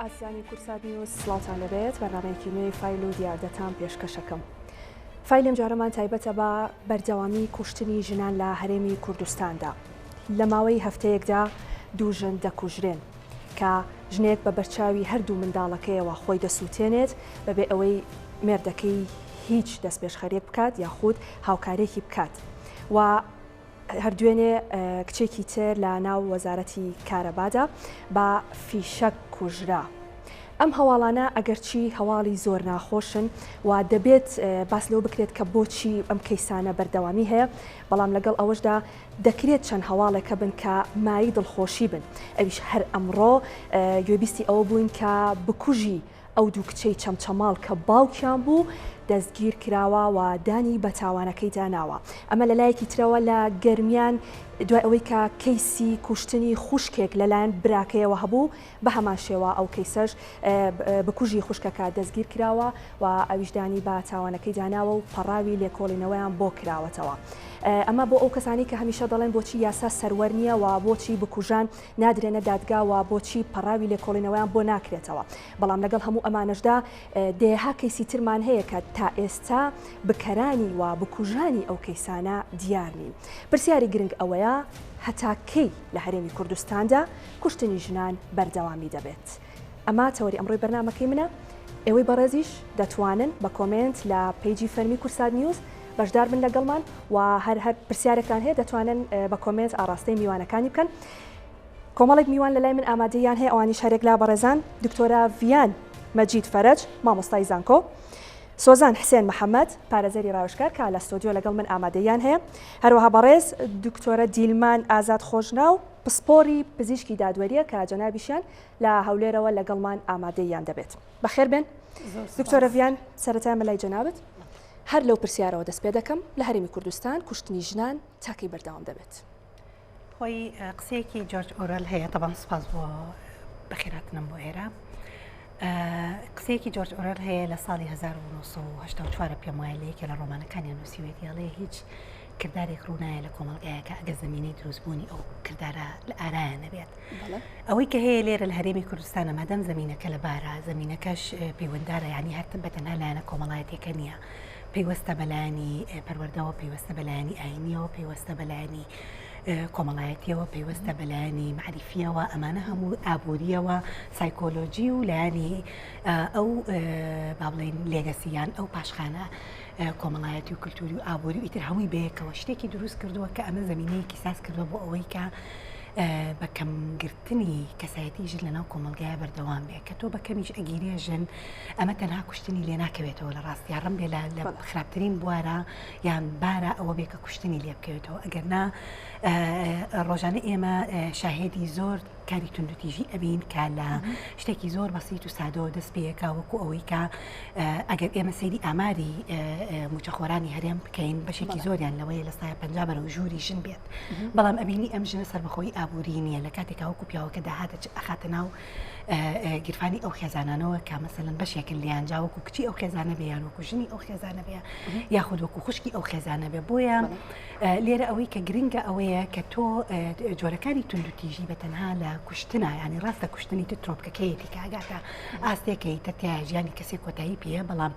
ئازیزانی کوردسات نیوز سڵاوتان لێبێت بەرنامەیەکی نوێی فایل و دیاردەتان پێشکەشەکەم فایلی ئەمجارەمان تایبەتە بە بەردەوامی کوشتنی ژنان لە هەرێمی کوردستاندا لە ماوەی هەفتەیەکدا دوو ژن دەکوژرێن کە ژنێک بە بەرچاوی هەردوو منداڵەکەیەوە خۆی دەسووتێنێت بەبێ ئەوەی مێردەکەی هیچ دەستپێشخەریەک بکات یاخود هاوکارێکی بکات و هەر دوێنێ کچێکی تر لە ناو وەزارەتی کارەبادا بە فیشەک کوژرا. ئەم هەواڵانە ئەگەرچی هەواڵی زۆر ناخۆشن و دەبێت باس لەوە بکرێت کە بۆچی ئەم کەیسانە بەردەوامی هەیە، بەڵام لەگەڵ ئەوەشدا دەکرێت چەند هەواڵێک هەبن کە مایەی دڵخۆشی بن، ئەویش هەر ئەمڕۆ گوێبیستی ئەوە بووین کە بکوژی ئەو دوو کچەی چەمچەماڵ کە باوکیان بوو دەستگیر کراوە و دانی بە تاوانەکەیدا ناوە. ئەمە لە لایەکی ترەوە لە گەرمیان دوای ئەوەی کە کەیسی کوشتنی خوشکێک لەلایەن براکەیەوە هەبوو بە هەمان شێوە ئەو کەیسەش بکوژی خوشکەکە دەستگیر کراوە و ئەویش دانی بە تاوانەکەیدا ناوە و پەڕاوی لێکۆڵینەوەیان بۆ کراوەتەوە. ئەمە بۆ ئەو کەسانەی کە هەمیشە دەڵێن بۆچی یاسا سەروەر نییە و بۆچی بکوژان نادرێنە دادگا و بۆچی پەڕاوی لێکۆڵینەوەیان بۆ ناکرێتەوە، بەڵام لەگەڵ هەموو ئەمانەشدا دەیەها کەیسی ترمان هەیە کە تا ئێستا بکەرانی و بکوژانی ئەو کەیسانە دیار نین. پرسیاری گرنگ ئەوەیە هەتا کەی لە هەرێمی کوردستاندا کوشتنی ژنان بەردەوامی دەبێت؟ ئەمە تەوەری ئەمڕۆی بەرنامەکەی منە، ئێوەی بەڕێزیش دەتوانن بە کۆمێنت لە پەیجی فەرمی کوردسات نیوز بەشدار بن لەگەڵمان و هەر هەر پرسیارێکتان هەیە دەتوانن بە کۆمێنت ئاڕاستەی میوانەکانی بکەن. کۆمەڵێک میوان لەلای من ئامادەیان هەیە ئەوانیش هەرێک لا بەڕێزان دکتۆرە ڤیان مەجید فەرەج مامۆستای زانکۆ سۆزان حسێن محەممەد پارێزەری ڕاوێژکار کە لە ستۆدیۆ لەگەڵ من ئامادەیان هەیە هەروەها بەڕێز دکتۆرە دیلمان ئازاد خۆشناو پسپۆری پزیشکی دادوەریە کە جەنابیشیان لە هەولێرەوە لەگەڵمان ئامادەیان دەبێت. بەخێر بێن دکتۆرە ڤیان سەرەتا ئێمە لای جەنابت هەر لەو پرسیارەوە دەست پێ دەکەم لە هەرێمی کوردستان کوشتنی ژنان تاکەی بەردەوام دەبێت؟ خۆی قسەیەکی جۆرج ئۆرل هەیە تەبان سپاس بۆ بەخێراتنم بۆ ئێرە قسەیەکی جۆرج ئۆرل هەیە لە ساڵی 1984 پێم وایە لە یەکێ لە ڕۆمانەکانیان نووسیوێتی ئەڵێ هیچ کردارێک ڕوونایە لە کۆمەڵگایەکە ئەگەر زمینەی دروستبوونی ئەو کردارە لە ئارایە نەبێت ئەوەی کە هەیە لێرە لە هەرێمی کوردستانە مادەم زمینەکە لە بارە زمینەکەش پەیوەندارە ینی هەرتم بە تەنها لایەنە کۆمەڵایەتەکە نییە پەیوەستە بەلایەنی پەروەردەوە پەیوەستە بەلایەنی ئاینیەوە پەیوەستە بەلایەنی کۆمەڵایەتیەوە پەیوەستە بەلایەنی معریفیەوە ئەمانە هەموو ئابووریەوە سایکۆلۆجی و لایەنی ئەو با بڵێین legacy یان ئەو پاشخانە کۆمەڵایەتی و کلتوری و ئابووری و ئیتر هەمووی بەیەکەوە شتێکی دروست کردووە کە ئەمە زمینەیەکی ساز کردووە بۆ ئەوەی کە بە کەمگرتنی کەسایەتی ژن لەناو کۆمەڵگایە بەردەوام بێ کە تۆ بە کەمیش ئەگیرێ ژن ئەمە تەنها کوشتنی لێ ناکەوێتەوە لە ڕاستیا ڕم بێ لە خراپترین بوارە یان بارە ئەوە بێ کە کوشتنی لێ بکەوێتەوە ئەگەر نا ڕۆژانە ئێمە شاهێدی زۆر کاری توندوتیژی ئەبین کە لە شتێکی زۆر بەسیت و سادەوە دەست پێیەکا وەکو ئەوەی کە ئەگەر ئێمە سەیری ئاماری موچەخۆرانی هەرێم بکەین بەشێکی زۆریان لەوەیە لە سایە پ بەرەو ژووری ژن بێت بەڵام ئەبینی ئەم ژنە سەربەخۆی ئابووری نییە لە کاتێکا وەکو پیاوەکە داهاتە ئەخاتە ناو گیرفانی ئەو خێزانانەوە کە مەسەلەن بەشێکن لیان جا وەکو کچی ئەو خێزانە بێ یان وەکو ژنی ئەو خێزانە بێ یاخود وەکو خوشکی ئەو خێزانە بێ بۆیە لێرە ئەوەی کە گرنگە ئەوەیە کە تۆ جۆرەکانی توندوتیژی بە تەنها لە کوشتنا ینی ڕاستە کوشتنی تر ترۆپکەکەیەتی کە ئەگاتە ئاستێکەی تەتیا ژیانی کەسێک کۆتایی پێیە بەڵام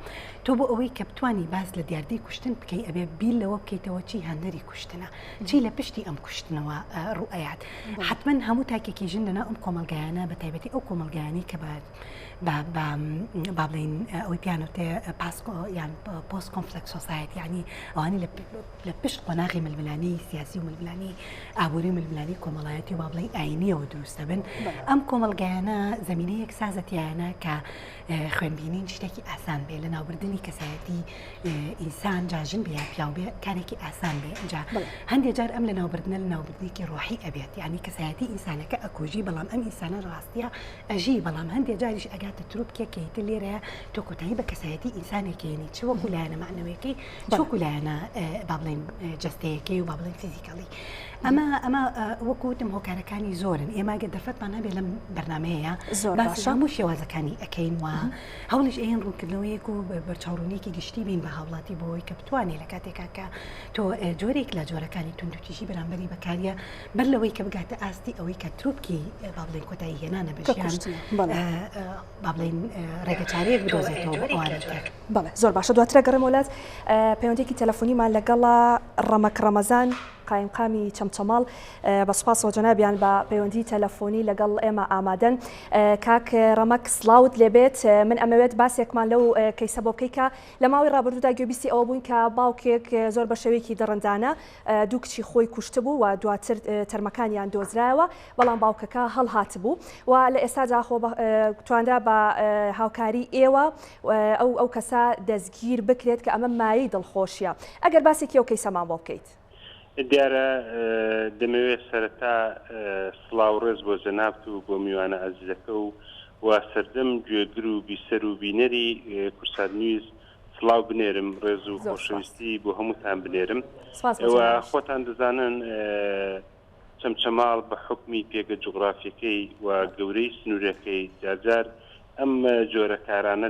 تۆ بۆ ئەوەی کە بتانی باس لە دیاردەی کوشتن بکەی ئەبێ بیر لەوە بکەیتەوە چی هاندەری کوشتنە چی لە پشتی ئەم کوشتنەوە ڕوئەیات حتمما هەموو تاکێکی ژن لەناو ئەم کۆمەلگایانە بە تایبەتی ئەو کۆمەلگایانی کە بە با بڵێین ئەوەی پیان وتێ پاسکۆ یان post conflict society یعنی ئەوانی لە پشت قۆناغی ململانێی سیاسی و ململانێی ئابووری و ململانێی کۆمەڵایەتی و با بڵێین ئاینیەوە دروست دەبن ئەم کۆمەڵگایانە زمینەیەک سازە تیایانە کە خوێنبینین شتێکی ئاسان بێ لە ناوبردنی کەسایەتی ئینسان جا ژن بێ یا پیاو بێ کارێکی ئاسان بێ جا هەندێک جار ئەم لە ناوبردنە لە ناوبردنێکی ڕۆحی ئەبێت یعنی کەسایەتی ئینسانەکە ئەکوژی بەڵام ئەم ئینسانە ڕاستیە ئەژی، بەڵام هەندێ جاریش ئەگاتە تروپکێک کە ئیتر لێرەیا تۆ کۆتایی بە کەسایەتی ئینسانێک ئەیەنی چ وەکو لایەنە مەعنەویەکەی چ وەکو لایەنە با بڵێین جەستەیەکەی و با بڵێین physically. ئەمە ئەمە وەکو وتم هۆکارەکانی زۆرن ئێمە گەر دەرفەتمان هەبێت لەم بەرنمەیە زۆر باسی باشە. هەموو شێوازەکانی ئەکەین و هەوڵیش ئەیەن ڕوونکردنەوەیەک و بەرچاوڕوونیەکی گشتی بین بە هاوڵاتی بۆ ئەوەی کە بتوانێت لە کاتێکا کە تۆ جۆرێک لە جۆرەکانی توندوتیژی بەرامبەری بەکاریە بەر لەوەی کە بگاتە ئاستی ئەوەی کە تروپکی با بڵێین کۆتایی هێنانە بە کە ژیان کوشتنە بەڵێ. با بڵێین ڕێگەچارەیەک بدۆزێتەوە بۆ ئەوانی تر. بەڵێ زۆر باشە دواتر ئەگەڕێمەوە لات پەیوەندیەکی تەلەفۆنیمان لەگەڵە ڕەمەک ڕەمەزان قایمقامی چەمچەماڵ بە سوپاسەوە جەنابیان بە پەیوەندی تەلەفۆنی لەگەڵ ئێمە ئامادەن کاک ڕەمەک سڵاوت لێبێت من ئەمەوێت باسێکمان لەو کەیسە بۆ بکەی کە لە ماوەی ڕابردوودا گوێبیستی ئەوە بووین کە باوکێک زۆر بە شێوەیەکی دڕندانە دوو کچی خۆی کوشتبوو و دواتر تەرمەکانیان دۆزرایەوە، بەڵام باوکەکە هەڵهاتبوو و لە ئێستادا خۆ توانرا بە هاوکاری ئێوە ئەو ئەو کەسە دەستگیر بکرێت کە ئەمە مایەی دڵخۆشیە. ئەگەر باسێکی ئەو کەیسەمان بۆ بکەیت. دیارە دەمەوێت سەرەتا سڵاو ڕێز بۆ جەنابت و بۆ میوانە ئازیزەکە و و سەرجەم گوێگر و بیسەر و بینەری کوردسات نیوز سڵاو بنێرم، ڕێز و زۆر سوپاس. خۆشەویستی بۆ هەمووتان بنێرم. سوپاس بۆ ئێوە جەنابیشت. خۆتان دەزانن چەمچەماڵ بە حوکمی پێگە جوغرافیەکەی و گەورەی سنوورەکەی جارجار ئەم جۆرە کارانە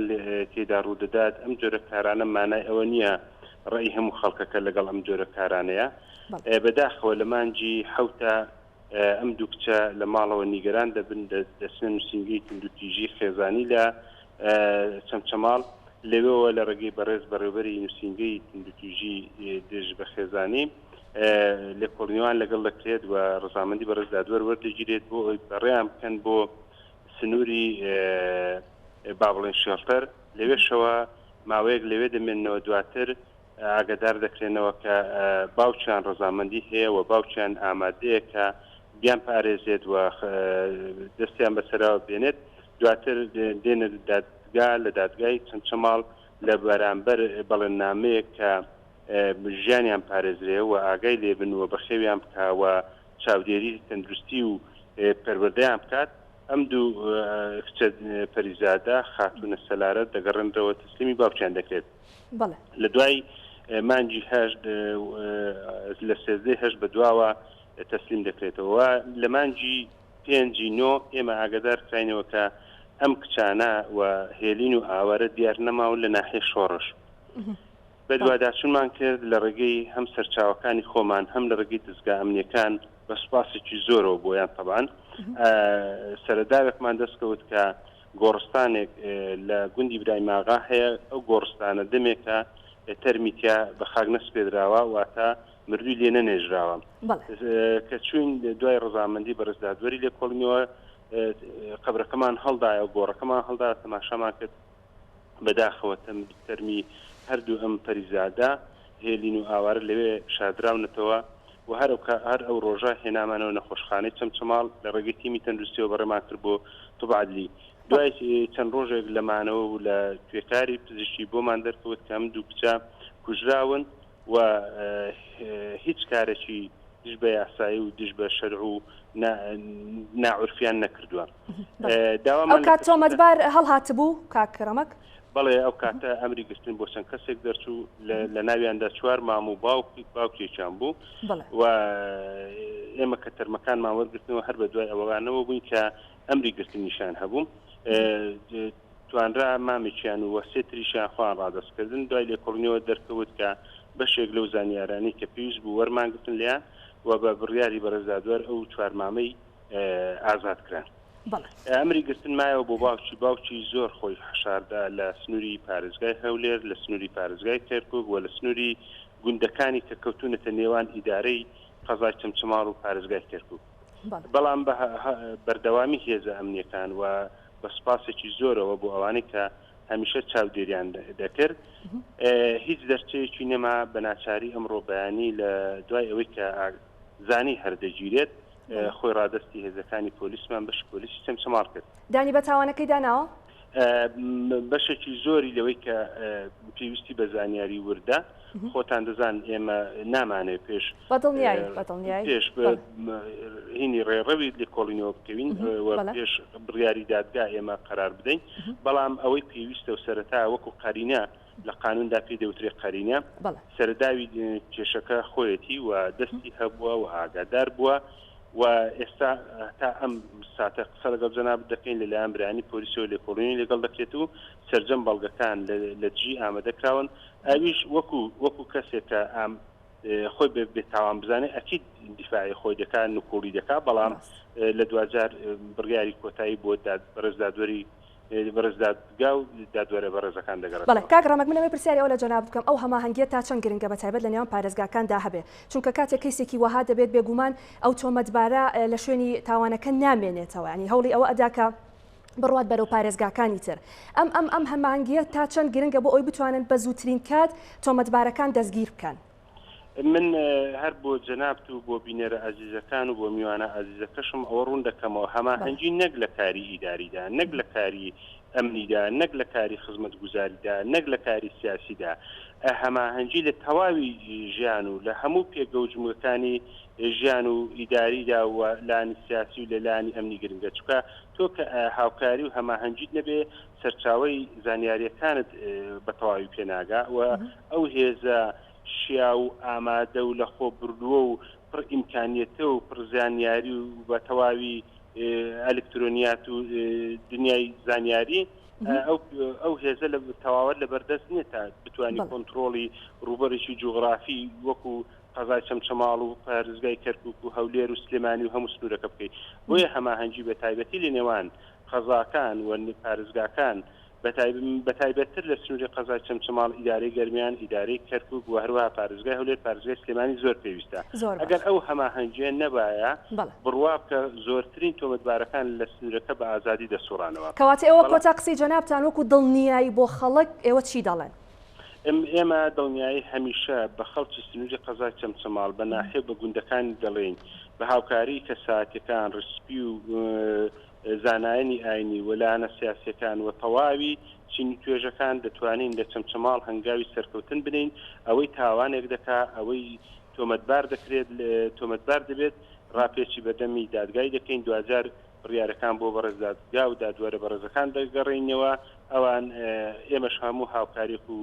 تێدا ڕوودەدات، ئەم جۆرە کارانە مانای ئەوە نییە ڕەئی هەموو خەڵکەکە لەگەڵ ئەم جۆرە کارانەیە. بەڵێ. بەداخەوە لە مانگی حەوتا ئەم دوو کچە لە ماڵەوە نیگەران دەبن، دەچنە نووسینگەی توندوتیژی خێزانی لە چەمچەماڵ، لەوێوە لە ڕێگەی بەڕێز بەڕێوبەری نووسینگەی توندوتیژی دژ بە خێزانی لێکۆڵینەوەیان لەگەڵ دەکرێت و ڕەزامەندی بەڕێز دادوەر وەردەگیرێت بۆ ئەوەی بەڕێیان بکەن بۆ سنووری با بڵێن شێڵتەر، لەوێشەوە ماوەیەک لەوێ دەمێننەوە دواتر ئاگادار دەکرێنەوە کە باوکیان ڕەزامەندی هەیە و باوکیان ئامادەیە کە بیانپارێزێت و دەستیان بەسەرا بێنێت، دواتر دێنە دادگا، لە دادگای چەمچەماڵ لە بەرامبەر بەڵێننامەیەک کە ژیانیان پارێزرێ و ئاگای لێبن و بەخێویان بکا و چاودێری تەندروستی و پەروەردەیان بکات، ئەم دوو کچە پەریزادە، خاتوونە سەلارە، دەگەڕێنرەوە تەسلیمی باوکیان دەکرێت. بەڵێ. لە دوای مانگی هەشت لە سێزدەی هەشت بە دواوە تەسلیم دەکرێتەوە. لە مانگی پێنجی نۆ ئێمە ئاگادار کراینەوە کە ئەم کچانە و هێلین و ئاوارە دیار نەماون لە ناحیەی شۆڕش. بەدواداچوونمان کرد لە ڕێگەی هەم سەرچاوەکانی خۆمان هەم لە ڕێگەی دەزگا ئەمنیەکان بە سوپاسێکی زۆرەوە بۆیان تەبعەن سەرەداوێکمان دەستکەوت کە گۆڕستانێک لە گوندی برایماغا هەیە، ئەو گۆڕستانە دەمێکە تەرمی تیا بە خاک نەسپێدراوە، واتە مردووی لێ نەنێژراوە. کە چووین دوای ڕەزامەندی بەڕێز دادوەری لێکۆڵینەوە قەبرەکەمان هەڵدایەوە، گۆڕەکەمان هەڵدا، تەماشامان کرد، بەداخەوە تەرمی هەردوو ئەم پەریزادە، هێلین و ئاوارە لەوێ شاردراونەتەوە و هەر هەر ئەو ڕۆژە هێنامانەوە نەخۆشخانەی چەمچەماڵ لە ڕێگەی تیمی تەندروستیەوە بەڕێمان کرد بۆ طب عدلی. دوای چەند ڕۆژێک لە مانەوە و لە توێکاری پزیشکی بۆمان دەرکەوت کە ئەم دوو کچە کوژراون و هیچ کارێکی دژ بە یاسایی و دژ بە شەرع و ناعورفیان نەکردووە. ئەو کات تۆمەتبار هەڵهاتبوو کاک ڕەمەک؟ بەڵێ ئەو کاتە ئەمری گرتن بۆ چەند کەسێک دەرچوو لە ناویاندا چوار مام و باوکی باوکێکیان بوو و ئێمە کە تەرمەکانمان وەرگرتنەوە هەر بە دوای ئەوانەوە بووین کە ئەمری گرتنیشیان هەبوو. توانرا مامێکیان و سێ تریشیان خۆیان ڕادەست کردن. دوای لێکۆڵینەوە دەرکەوت کە بەشێک لەو زانیارانەی کە پێویست بوو وەرمانگرتن لێیان و بە بڕیاری بەڕێز دادوەر ئەو چوار مامەی ئازاد کران. ئەمری گرتن مایەوە بۆ باوکی، باوکی زۆر خۆی حەشاردا لە سنووری پارێزگای هەولێر، لە سنووری پارێزگای کەرکوک و لە سنووری گوندەکانی کە کەوتوونەتە نێوان ئیدارەی قەزای چەمچەماڵ و پارێزگای کەرکوک. بەڵام بە بەردەوامی هێزە ئەمنییەکان و بە سوپاسێکی زۆرەوە بۆ ئەوانەی کە هەمیشە چاودێریان دەکرد، هیچ دەرچەیەکی نەما، بە ناچاری ئەمڕۆ بەیانی لە دوای ئەوەی کە زانی هەر دەگیرێت، خۆی ڕادەستی هێزەکانی پۆلیسمان بەشی پۆلیسی چەمچەماڵ کرد. دانی بە تاوانەکەیدا ناوە؟ بەشێکی زۆری لەوەی کە پێویستی بە زانیاری وردە، خۆتان دەزان ئێمە نامانەوێت پێش پێش هینی ڕێڕەوی لێکۆڵینەوە بکەوین و پێش بڕیاری دادگا ئێمە قەرار بدەین، بەڵام ئەوەی پێویستە و سەرەتا وەکو قەرینە. لە قانوندا پێی دەوترێ قەرینە. سەرەداوی کێشەکە خۆیەتی و دەستی هەبووە و ئاگادار بووە و ئێستا تا ئەم ساتە قسە لەگەڵ جەنابت دەکەین لەلایەن برایانی پۆلیسەوە لێکۆڵینەوەی لەگەڵ دەکرێت و سەرجەم بەڵگەکان لە دژی ئامادە کراون ئەویش وەکو وەکو کەسێک کە ئام خۆی بە بێتاوان بزانێت ئەکید دیفاعی خۆی دەکات نکوڵی دەکات بەڵام لە دواجار بڕیاری کۆتایی بۆ بەڕێز دادوەری بەڕێز دادگا و دادوەرە بەڕێزەکان دەگەڕێتەوە. بەڵێ کاک ڕەمەک من ئەمەوێ پرسیاری ئەوە لە جەنابت بکەم ئەو هەماهەنگیە تا چەند گرنگە بە تایبەت لە نێوان پارێزگاکاندا هەبێ چونکە کاتێک کەیسێکی وەها دەبێت بێگومان ئەو تۆمەتبارە لە شوێنی تاوانەکە نامێنێتەوە یانی هەوڵی ئەوە ئەدا کە بڕوات بەرەو پارێزگاکانی تر ئەم ئەم ئەم هەماهەنگیە تا چەند گرنگە بۆ ئەوەی بتوانن بە زووترین کات تۆمەتبارەکان دەستگیر بکەن؟ من هەر بۆ جەنابت و بۆ بینەرە ئازیزەکان و بۆ میوانە ئازیزەکەشم ئەوە ڕوون دەکەمەوە، هەماهەنگی نەک لە کاری ئیداریدا، نەک لە کاری ئەمنیدا، نەک لە کاری خزمەتگوزاریدا، نەک لە کاری سیاسیدا، هەماهەنگی لە تەواوی ژیان و لە هەموو پێگە و جومگەکانی ژیان و ئیداریدا و لانی سیاسی و لە لانی ئەمنی گرنگە، چونکە تۆ کە هاوکاری و هەماهەنگیت نەبێ سەرچاوەی زانیارییەکانت بە تەواوی پێ ناگا و ئەو هێزە شیاو و ئامادە و لەخۆ بردووە و پڕ ئیمکانیەتە و پڕ زانیاری و بە تەواوی ئەلکترۆنیات و دنیای زانیاری ئەو ئەو هێزە لە تەواوەت لە بەردەست نییە تا بتوانانی کۆنتترۆڵی ڕووبەرێکی جوغرافی وەکو قەزای چەمچەماڵ و پارێزگای کەرکک و هەولێر و سلێمانی و هەموو سنوورەکە بکەیت بۆیە هەماهەنگی بە تایبەتی لە نێوان قەزاکان و پارێزگاکان بەتایبەتتر لە سنووری قەزای چەمچەماڵ، ئیدارەی گەرمیان، ئیدارەی کەرکوک و هەروەها پارێزگای هەولێر، پارێزگای سلێمانی زۆر پێویستە. ئەگەر ئەو هەماهەنگییە نەبایە، بڕوا بکە زۆرترین تۆمەتبارەکان لە سنوورەکە بە ئازادی دەسوڕانەوە. کەواتە ئێوە کۆتا قسەی جەنابتان وەکو دڵنیایی بۆ خەڵک ئێوە چی دەڵێن؟ ئێمە دڵنیایی هەمیشە بە خەڵکی سنووری قەزای چەمچەماڵ، بە ناحیە و بە گوندەکانی دەڵێین، بە هاوکاریی کەسایەتییەکان، ڕیشسپی و زانایانی ئاینی و لایەنە سیاسیەکان و تەواوی چین و توێژەکان دەتوانین لە چەمچەماڵ هەنگاوی سەرکەوتن بنێین، ئەوەی تاوانێک دەکا، ئەوەی تۆمەتبار دەکرێت، تۆمەتبار دەبێت، ڕاپێچی بەردەمی دادگای دەکەین، دواجار بڕیارەکان بۆ بەڕێز دادگا و دادوەرە بەڕێزەکان دەگەڕێینەوە، ئەوان ئێمەش هەموو هاوکاریەک و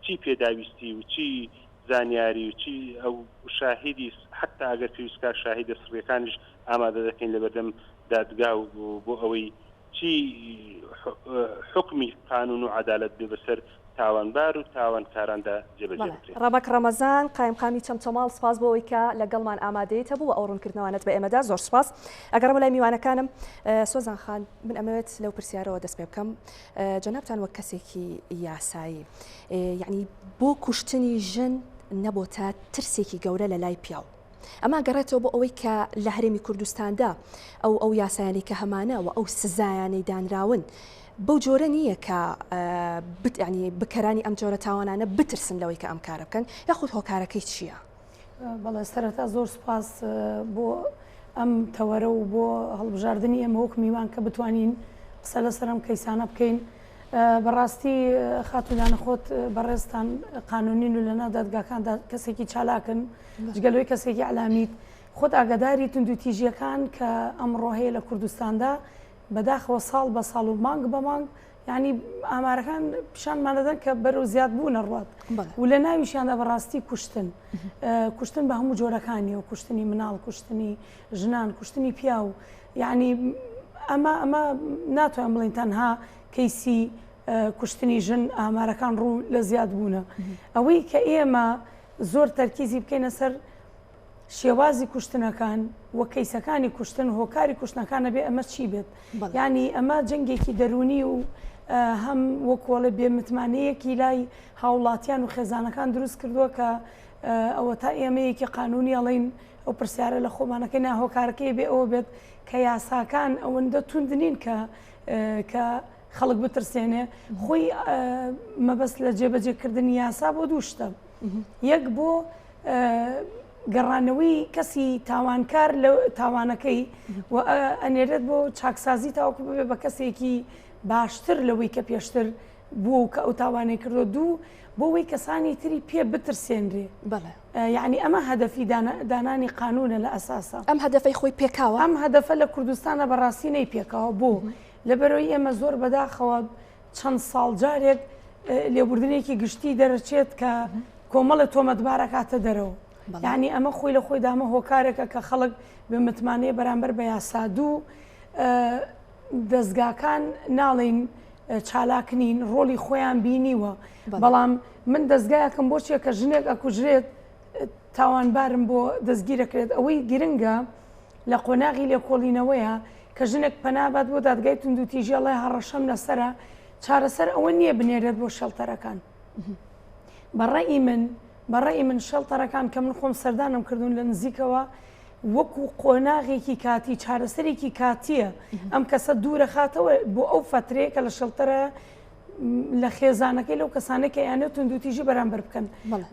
چی پێداویستی و چی زانیاری و چی ئەو شاهیدی حەتا ئەگەر پێویست بکات شاهیدە سڕیەکانیش ئامادە دەکەین لەبەردەم دادگا و بۆ ئەوەی چی حوکمی قانون و عەدالەت بێ بەسەر تاوانبار و تاوانکاراندا جێبەجێ بکرێت. ڕەمەک ڕەمەزان، قایمقامی چەمچەماڵ، سپاس بۆ ئەوەی کە لەگەڵمان ئامادەیت هەبوو و ئەو ڕوونکردنەوانەت بە ئێمە دا، زۆر سپاس. ئەگەڕێمەوە لای میوانەکانم، سۆزان خان، من ئەمەوێت لەو پرسیارەوە دەست پێ بکەم، جەنابتان وەک کەسێکی یاسایی، یەعنی بۆ کوشتنی ژن نەبۆتە ترسێکی گەورە لە لای پیاو؟ ئەمە ئەگەڕێتەوە بۆ ئەوەی کە لە هەرێمی کوردستاندا ئەو ئەو یاسایانەی کە هەمانە و ئەو سزایانەی دانراون بەو جۆرە نییە کە ینی بکەرانی ئەم جۆرە تاوانانە بترسن لەوەی کە ئەم کارە بکەن یاخود هۆکارەکەی چییە؟ بەڵێ سەرەتا زۆر سوپاس بۆ ئەم تەوەرە و بۆ هەڵبژاردنی ئێمە وەک میوان کە بتوانین قسە لەسەر ئەم کەیسانە بکەین. بەڕاستی خاتوو دانە خۆت بەڕێزتان قانونین و لەناو دادگاکاندا کەسێکی چالاکن جگە لەوەی کەسێکی ئەلامیت خۆت ئاگاداری توندوتیژیەکان کە ئەمڕۆ هەیە لە کوردستاندا بەداخەوە ساڵ بە ساڵ و مانگ بە مانگ یعنی ئامارەکان پیشانمان دەدەن کە بەرەو زیاد بوون ئەڕوات و لە ناویشیاندا بەڕاستی کوشتن کوشتن بە هەموو جۆرەکانیەوە کوشتنی مناڵ کوشتنی ژنان کوشتنی پیاو یعنی ئەمە ئەمە ناتوانم بڵێین تەنها کەیسی کوشتنی ژن ئامارەکان ڕوو لە زیاد بوونە ئەوەی کە ئێمە زۆر تەرکیزی بکەینە سەر شێوازی کوشتنەکان و کەیسەکانی کوشتن هۆکاری کوشتنەکان ئەبێ ئەمە چی بێت یانی ئەمە جەنگێکی دەروونی و هەم وەکۆڵێ بێمتمانەیەکی لای هاوڵاتیان و خێزانەکان دروست کردووە کە ئەوە تا ئێمەیەکی قانونی ئەڵین ئەو پرسیارە لە خۆمانەکەی ناهۆکارەکەی بێ ئەوە بێت کە یاساکان ئەوەندە توند نین کە کە خەڵک بترسێنێ خۆی مەبەست لە جێبەجێکردنی یاسا بۆ دوو شتە یەک بۆ گەڕانەوەی کەسی تاوانکار لە تاوانەکەی و ئەنێرێت بۆ چاکسازی تاوەکو ببێ بە کەسێکی باشتر لەوەی کە پێشتر بووە و کە ئەو تاوانەی کردووە دوو بۆ وەی کەسانی تری پێ بترسێنرێ بەڵێ. یەعنی ئەمە هەدەفی دانانی قانوونە لە ئەساسا. ئەم هەدەفەی خۆی پێکاوە؟ ئەم هەدەفە لە کوردستانا بەڕاستی نەیپێکاوە. بۆ؟ لەبەرئەوەی ئێمە زۆر بەداخەوە چەند ساڵ جارێک. لێبوردنێکی گشتی دەرەچێت کە کۆمەڵە تۆمەتبار ئەکاتە دەرەوە. یعنی ئەمە خۆی لە خۆیدا ئەمە هۆکارێکە کە خەڵک بێ متمانەیە بەرامبەر بە یاسا. دوو، دەزگاکان ناڵێین چالاک نین، ڕۆڵی خۆیان بینیوە، بەڵام من دەزگایەکم بۆ چیە کە ژنێک ئەکوژرێت تاوانبارم بۆ دەستگیرەکرێت؟ ئەوەی گرنگە لە قۆناغی لێکۆڵینەوەیە کە ژنێک پەنا بات بۆ دادگای توندوتیژی ئەڵێ هەڕەشەم لەسەرە، چارەسەر ئەوە نییە بنێرێت بۆ شێڵتەرەکان. بە ڕەئی من بە ڕەئی من شێڵتەرەکان کە من خۆم سەردانم کردوون لە نزیکەوە وەکو قۆناغێکی کاتی چارەسەرێکی کاتییە ئەم کەسە دوورەخاتەوە بۆ ئەو فەترەیە کە لە شێڵتەرە لە خێزانەکەی لەو کەسانەی کە یانە توندوتیژی بەرامبەر بکەن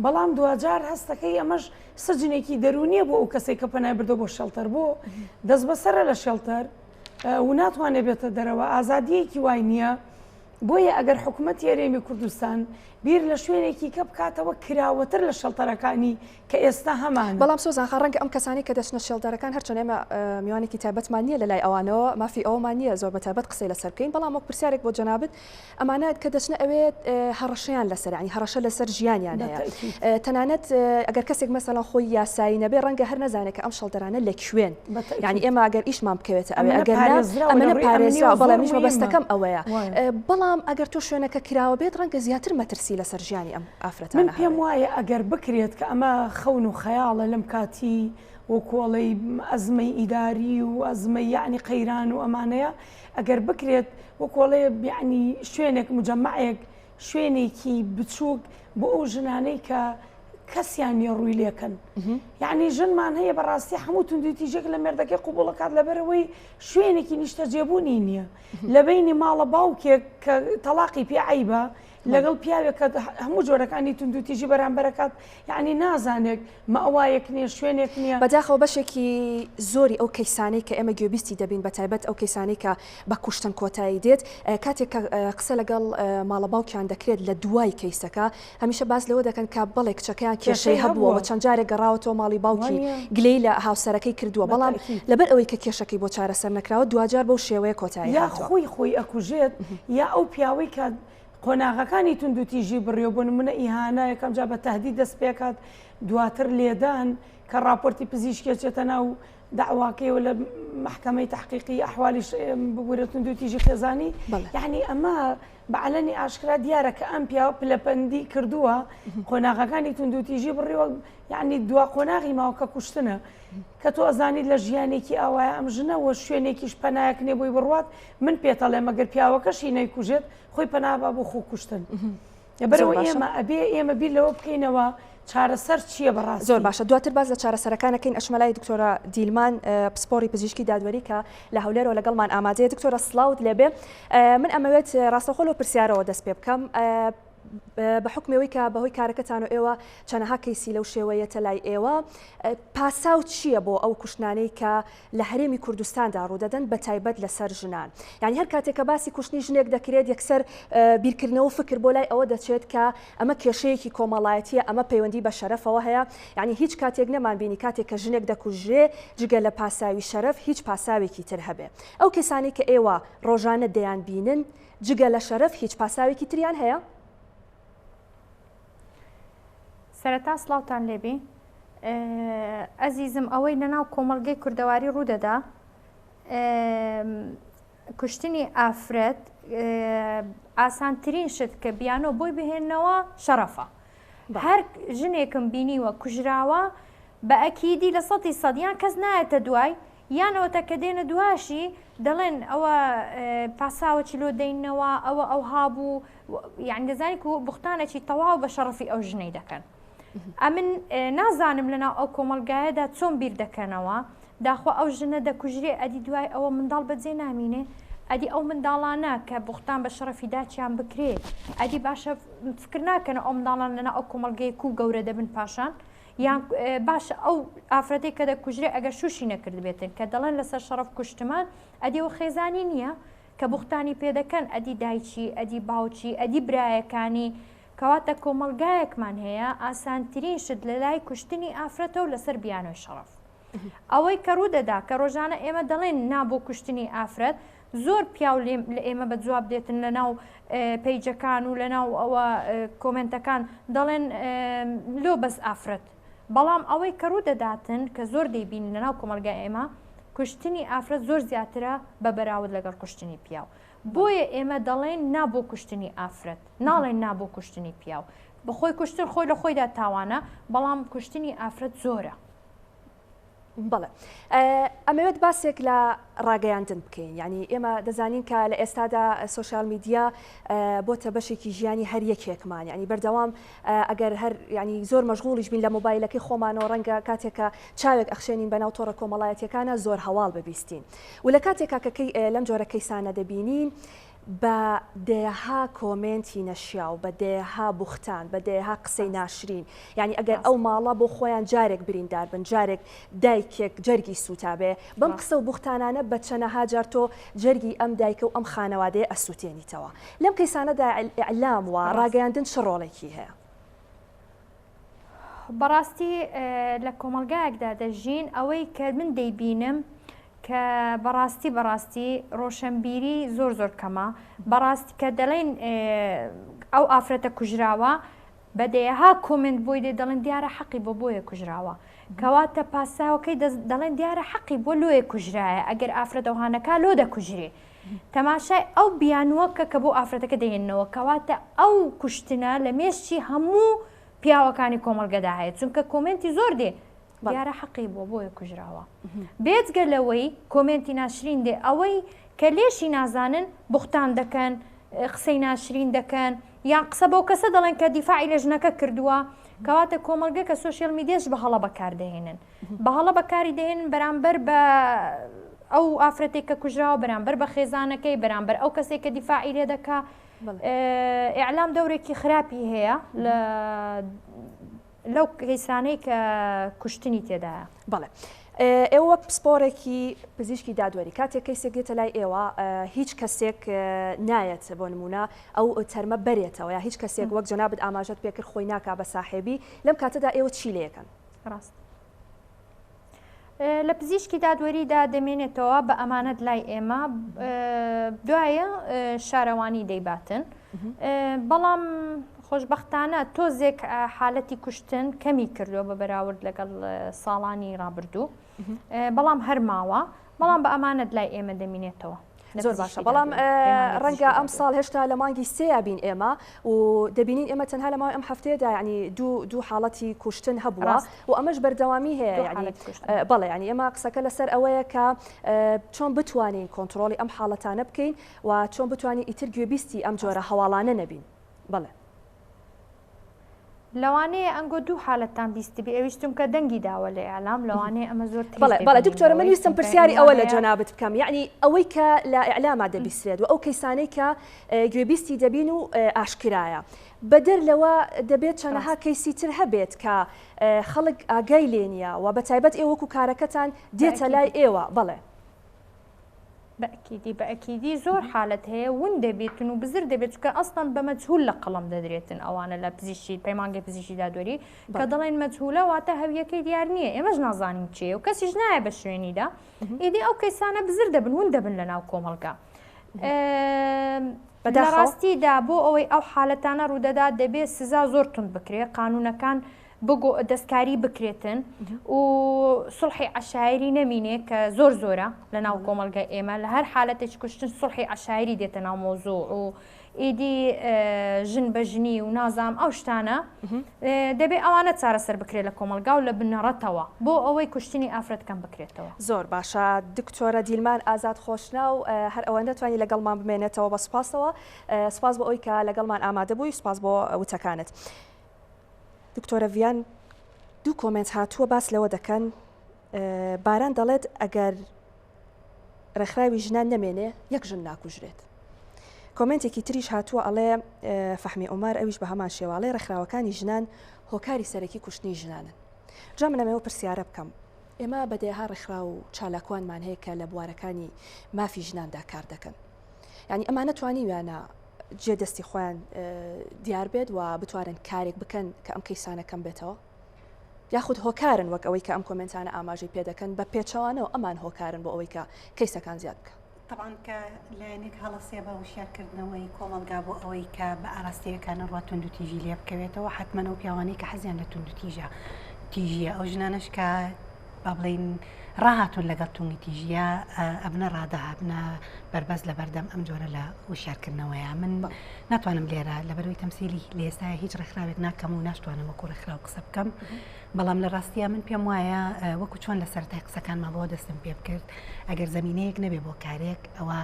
بەڵام دواجار هەستەکەی ئەمەش سجنێکی دەرونیە بۆ ئەو کەسێک کە پەنای بردە بۆ شێڵتەر بۆ دەست بەسەرە لە شێڵتەر و ناتوانێت بێتە دەرەوە ئازادیەکی وای نییە بۆیە ئەگەر حکومەتی هەرێمی کوردستان بیر لە شوێنێکی کە بکاتەوە کراوەتر لە شەڵتەرەکانی کە ئێستا هەمانە. بەڵام سۆزان خان ڕەنگە ئەم کەسانەی کە دەچنە شێڵتەرەکان هەرچەند ئێمە میوانێکی تایبەتمان نییە لە لای ئەوانەوە مافی ئەوەمان نییە زۆر بە تایبەت قسەی لەسەر بکەین بەڵام وەک پرسیارێک بۆ جەنابت ئەمانە کە دەچنە ئەوێ هەڕەشەیان لەسەر یانی هەڕەشە لەسەر ژیانیان هەیە تەنانەت ئەگەر کەسێک مەسەڵەن خۆی یاسایی نەبێ ڕەنگە هەر نەزانێت کە ئەم شەڵتەرانە لە کوێن یانی ئێمە ئەگەر ئیشمان بکەوێتە ئەوێ ئەگەر ئەمەنە پارێزراوە بەڵێ منیش مەبەستەکەم ئەوەیە بەڵام ئەگەر تۆ شوێنەکە کراوە بێت ڕەنگە زیاتر مەترسی لەسەر ژیانی ئەم ئافرەتانە من پێم وایە ئەگەر بکرێت کە ئەمە خەون و خەیاڵە لەم کاتی وەکۆڵەی ئەزمەی ئیداری و ئەزمەی یعنی قەیران و ئەمانەیە ئەگەر بکرێت وەکۆڵێ یعنی شوێنێک مجەمەعێک شوێنێکی بچووک بۆ ئەو ژنانەی کە کەسیان نییە ڕووی لێکەن یعنی ژنمان هەیە بەڕاستی هەموو توندوتیژێک لە مێردەکەی قوبوڵەکات لەبەرەوەی شوێنێکی نیشتەجێبوونی نییە لە بینی ماڵە باوکێک کە تەلاقی پێ عیبە لەگەڵ پیاوێک کە هەموو جۆرەکانی توندوتیژی بەرامبەرەکات یعنی نازانێت مەئوایەک نییە شوێنێک نییە. بەداخەوە بەشێکی زۆری ئەو کەیسانەی کە ئێمە گوێبیستی دەبین بەتایبەت ئەو کەیسانەی کە بە کوشتن کۆتایی دێت کاتێک کە قسە لەگەڵ ماڵە باوکیان دەکرێت لە دوای کەیسەکە هەمیشە باس لەوە دەکەن کە بەڵێ کچەکەیان کێشەی هەبووە و چەند جارێک گەڕاوەتەوە ماڵی باوکی گلەی لە هاوسەرەکەی کردووە بەڵام لەبەر ئەوەی کە کێشەکەی بۆ چارەسەر نەکراوە دواجار بەو شێوەیە کۆتایی یا خۆی خۆی ئەکوژێت یا ئەو پیاوەی کە قۆناغەکانی توندوتیژی بڕیوە بۆ نمونە ئیهانە یەکەم جار بە تەهدید دەست پێکات دواتر لێدان کە ڕاپۆرتی پزیشکی ئەچێتە ناو دەعواکەیەوە لە مەحکەمەی تەحقیقی ئەحوالی ببورە توندوتیژی خێزانی یعنی ئەمە بە عەلەنی ئاشکرا دیارە کە ئەم پیاوە پلەپەندی کردووە قۆناغەکانی توندوتیژی بڕیوە یعنی دوا قۆناغی ماوە کە کوشتنە کە تۆ ئەزانیت لە ژیانێکی ئاوایە ئەم ژنە وە شوێنێکیش پەنایەک نیە بۆی بڕوات من پێتەڵێم ئەگەر پیاوەکەشی نەیکوژێت خۆی پەنا با بۆ خۆکوشتن لەبەرئەوە ئێمە ئەبێ ئێمە بیر لەوە بکەینەوە چارەسەر چییە بەڕاستی. زۆر باشە دواتر باس لە چارەسەرەکان ئەکەین ئەچمە لای دکتۆرە دیلمان پسپۆڕی پزیشکی دادوەری کە لە هەولێرەوە لەگەڵمان ئامادەیە دکتۆرە سڵاوت لێبێ من ئەمەوێت ڕاستەوخۆ لەو پرسیارەوە دەست پێ بکەم بە حوکمی ئەوەی کە بەهۆی کارەکەتان و ئێوە چەنەها کەیسی لەو شێوەیەتە لای ئێوە پاساو چییە بۆ ئەو کوشتنانەی کە لە هەرێمی کوردستاندا ڕوودەدەن بە تایبەت لەسەر ژنان یعنی هەر کاتێک کە باسی کوشتنی ژنێک دەکرێت یەکسەر بیرکردنەوە فکر بۆ لای ئەوە دەچێت کە ئەمە کێشەیەکی کۆمەڵایەتیە ئەمە پەیوەندی بە شەرەفەوە هەیە یعنی هیچ کاتێک نەمانبینی کاتێک کە ژنێک دەکوژرێ جگە لە پاساوی شەرەف هیچ پاساوێکی تر هەبێ ئەو کەسانەی کە ئێوە ڕۆژانە دەیان بینن جگە لە شەرەف هیچ پاساوێکی تریان هەیە؟ سەرەتا سڵاوتان لێبی ئەزیزم ئەوەی لەناو کۆمەڵگەی کوردەواری ڕوودەدا کوشتنی ئافرەت ئاسانترین شت کە بیانۆ بۆی بهێنەوە شەڕەفە هەر ژنێکم بینیوە کوژراوە بە ئەکیدی لە سەدی سەدیان کەس نایەتە دوای یان ئەوەتا کە دێنە دواشی دەڵێن ئەوە پاساوە چلۆ دەینەوە ئەوە ئەوها بوو یعنی دەزانی کو بوختانێکی تەواو بە شەڕەفی ئەو ژنەی دەکەن ئەمن نازانم لەناو ئەو کۆمەلگایەدا چۆن بیر دەکەنەوە داخوا ئەو ژنە دەکوژرێ ئەدی دوای ئەوە منداڵ بەجێ نامینێ ئەدی ئەو منداڵانە کە بوختان بە شەڕەفی داچیان بکرێ ئەدی باشە فکر ناکەن ئەو منداڵان لەنا ئەو کۆمەلگەیە کو گەورە دەبن پاشان یان باشە ئەو ئافرەتەی کە دەکوژرێ ئەگەر شوشی نەکردبێتن کە دەڵێن لەسەر شەڕەف کوشتمان ئەدی ئەوە خێزانی نییە کە بوختانی پێدەکەن ئەدی دایکی ئەدی باوکی ئەدی برایەکانی کەواتە کۆمەڵگایەکمان هەیە ئاسانترین شت لە لای کوشتنی ئافرەتە و لەسەر بیانۆی شەڕەف ئەوەی کە ڕوودەدا کە ڕۆژانە ئێمە دەڵێن نا بۆ کوشتنی ئافرەت. زۆر پیاو لە ئێمە بە جواب دێتن لە ناو پەیجەکان و لە ناو ئەوە کۆمێنتەکان دەڵێن لۆ بەس ئافرەت بەڵام ئەوەی کە ڕوو دەداتن کە زۆر دەیبینین لە ناو کۆمەڵگای ئێمە کوشتنی ئافرەت زۆر زیاترە بە بەراورد لەگەڵ کوشتنی پیاو بۆیە ئێمە دەڵێن نا بۆ کوشتنی ئافرەت ناڵێن نا بۆ کوشتنی پیاو بەخۆی کوشتن خۆی لە خۆیدا تاوانە بەڵام کوشتنی ئافرەت زۆرە. بەڵێ ئەمەوێت باسێک لە ڕاگەیاندن بکەین یعنی ئێمە دەزانین کە لە ئێستادا سۆشیال میدیا بۆتە بەشێکی ژیانی هەر یەکێکمان یعنی بەردەوام ئەگەر هەر یعنی زۆر مەشغوڵیش بین لە مۆبایلەکەی خۆمانەوە ڕەنگە کاتێکە چاوێک ئەخشێنین بەناو تۆڕە کۆمەڵایەتیەکانە زۆر هەواڵ ببیستین و لە کاتێکا کە لەم جۆرە کەیسانە دەبینین بە دەیەها کۆمێنتی نەشیاو، بە دەیەها بوختان، بە دەیەها قسەی ناشرین، یانی ئەگەر ئەو ماڵە بۆ خۆیان جارێک بریندار بن، جارێک دایکێک جەرگی سووتابێ، بەم قسە و بوختانانە بە چەنەها جار تۆ جەرگی ئەم دایکە و ئەم خانەوادەیە ئەسووتێنیتەوە. لەم کەیسانەدا ئیعلام و ڕاگەیاندن چ ڕۆڵێکی هەیە؟ بەڕاستی لە کۆمەڵگایەکدا دەژین ئەوەی کە من دەیبینم کە بەڕاستی بەڕاستی ڕۆشنبیری زۆر زۆر کەمە بەڕاستی کە دەڵێن ئەو ئافرەتە کوژراوە بە دەیەها کۆمنت بۆی دێ دەڵێن دیارە حەقی بۆ بۆیە کوژراوە کەواتە پاساوەکەی دەڵێن دیارە حەقی بۆ لۆیە کوژرایە ئەگەر ئافرەت ئەوهانەکە لۆ دەکوژرێ تەماشای ئەو بیانووە بکە کە بۆ ئافرەتەکە دەهێننەوە کەواتە ئەو کوشتنە لە مێشکی هەموو پیاوەکانی کۆمەڵگەدا هەیە چونکە کۆمێنتی زۆر دێ دیارە حەقی بووە بۆیە کوژراوە بێجگە لەوەی کۆمێنتی ناشرین دێ ئەوەی کە لێشی نازانن بوختان دەکەن قسەی ناشرین دەکەن یان قسە بەو کەسە دەڵێن کە دیفاعی لە ژنەکە کردووە کەواتە کۆمەڵگە کە سۆشیال میدیاش بە هەڵە بەکاردەهێنن بە هەڵە بەکاری دەهێنن بەرامبەر بە ئەو ئافرەتێک کە کوژراوە بەرامبەر بە خێزانەکەی بەرامبەر ئەو کەسێک کە دیفاعی لێ دەکا ئیعلام دەورێکی خراپی هەیە لە لەو کەیسانەی کە کوشتنی تێدایە. بەڵێ ئێوە وەک پسپۆڕێکی پزیشکی دادوەری کاتێک کەیسێک دێتە لای ئێوە هیچ کەسێک نایەت بۆ نمونە ئەو تەرمە بەرێتەوە یا هیچ کەسێک وەک جەنابت ئاماژەت پێکرد خۆی ناکا بە ساحێبی لەم کاتەدا ئێوە چی لێکەن؟ ڕاست لە پزیشکی دادوەریدا دەمێنێتەوە بە ئەمانەت لای ئێمە دوایە شارەوانی دەیباتن بەڵام خۆشببختانە تۆزێک حالەتی کوشتن کەمی کردووە بە بەراورد لەگەڵ ساڵانی ڕابردوو بەڵام هەرماوە بەڵام بە ئەمانەت لای ئێمە دەمینێتەوە. زۆر باشە بەڵام ڕەنگە ئەم ساڵ هێشتا لە مانگی سێیا بین ئێمە و دەبینین ئێمە تەنها لە ماوەی ئەم هەفتەیەدا یعنی دوو دوو حاڵەتی کوشتن هەبووە و ئەمەش بەردەوامی هەیە یعنی بەڵێ یعنی ئێمە قسەکە لەسەر ئەوەیە کە چۆن بتوانین کۆنتڕۆڵی ئەم حاڵەتانە بکەین و چۆن بتوانین ئیتر گوێبیستی ئەم جۆرە هەواڵانە نەبین بەڵێ. لەوانەیە ئەنگۆ دوو حالەتتان بیستبی ئەویش چونکە دەنگی داوە لە ئیعلام لەوانەیە ئەمە زۆر تریش بەڵێ بەڵێ دکتۆرە من دەبیننەوەی ویستم چونکە پرسیاری ئی وا ئەوە لە هەیە جەنابت بکەم یەعنی ئەوەی کە لە ئیعلاما دەبیسرێت و ئەو کەیسانەی کە گوێبیستی دەبین و ئاشکرایە بەدەر لەوە دەبێت چەنەها ڕاست. کەیسی تر هەبێت کە خەڵک ئاگای لێ نییە و بەتایبەت ئێوە وەکو کارەکەتان دێتە لای بەئەکیدی. ئێوە بەڵێ. بەئەکیدی بەئەکیدی زۆر حالەت هەیە ون دەبێتن و بزر دەبێت چونکە ئەسڵەن بە مەجهول لە قەڵەم دەدرێتن ئەوانە لە پزیشکی پەیمانگەی پزیشکی دادوەری کە دەڵێن مەجهولە واتە هەویەکەی دیار نییە ئێمەش نازانین کێیە و کەسیش نایە بە شوێنیدا ئیدی ئەو کەیسانە بزر دەبن ون دەبن لە ناو کۆمەڵگا لە ڕاستیدا بۆ ئەوەی ئەو حالەتانە ڕوودەدات دەبێت سزا زۆر توند بکرێت قانونەکان بگۆ دەستکاری بکرێتن و سوڵحی عەشایری نەمینێ کە زۆر زۆرە لە ناو کۆمەڵگای ئێمە لە هەر حالەتێکی کوشتن سوڵحی عەشایری دێتە ناو مەوزوع و ئیدی ژن بە ژنی و نازام ئەو شتانە دەبێ ئەوانە چارەسەر بکرێت لە کۆمەڵگا و لە بنەڕەتەوە بۆ ئەوەی کوشتنی ئافرەت کەم بکرێتەوە. زۆر باشە دکتۆرە دیلمان ئازاد خۆشناو هەر ئەوەندە توانی لەگەڵمان بمێنێتەوە بە سوپاسەوە سوپاس بۆ ئەوی کە لەگەڵمان ئامادە بووی سوپاس بۆ وتەکانت. دکتۆرە ڤیان دوو کۆمێنت هاتووە باس لەوە دەکەن باران دەڵێت ئەگەر ڕێکخراوی ژنان نەمێنێ یەک ژن ناکوژرێت کۆمنتێکی تریش هاتووە ئەڵێ فەحمی عمر ئەویش بە هەمان شێواڵێ ڕێکخراوەکانی ژنان هۆکاری سەرەکی کوشتنی ژنانن جا من ئەمەوە پرسیارە بکەم ئێمە بە دەیەها ڕێکخراو و چالاکوانمان هەیە کە لە بوارەکانی مافی ژناندا کار دەکەن یعنی ئەمانە توانیویانە جێ دەستی خۆیان دیار بێت و بتوانن کارێک بکەن کە ئەم کەیسانە کەم بێتەوە؟ یاخود هۆکارن وەک ئەوەی کە ئەم کۆمێنتانە ئاماژەی پێ دەکەن بە پێچەوانەوە ئەمان هۆکارن بۆ ئەوەی کە کەیسەکان زیاد بکەن؟ تەبعەن کە لایەنێک هەڵەسێ بە وشیارکردنەوەی کۆمەڵگا بۆ ئەوەی کە بە ئاراستەیەکا نەڕوا توندوتیژی لێ بکەوێتەوە حەتمەن ئەو پیاوانەی کە حەزیان لە توندوتیژە تیژیە ئەو ژنانەش کە با بڵێین ڕاهاتوون لەگەڵ توندوتیژیە ئەبنە ڕادە ئەبنە بەربەست لە بەردەم ئەم جۆرە لە وشیارکردنەوەیە من ناتوانم لێرە لەبەرەوەی تەمسیلی لە ئێستا هیچ ڕێکخراوێک ناکەم و ناشتوانم وەکو ڕێکخراو قسە بکەم بەڵام لە ڕاستیا من پێم وایە وەکو چۆن لە سەرەتای قسەکانما بەوە دەستم پێ بکرد ئەگەر زەمینەیەک نەبێ بۆ کارێک ئەوە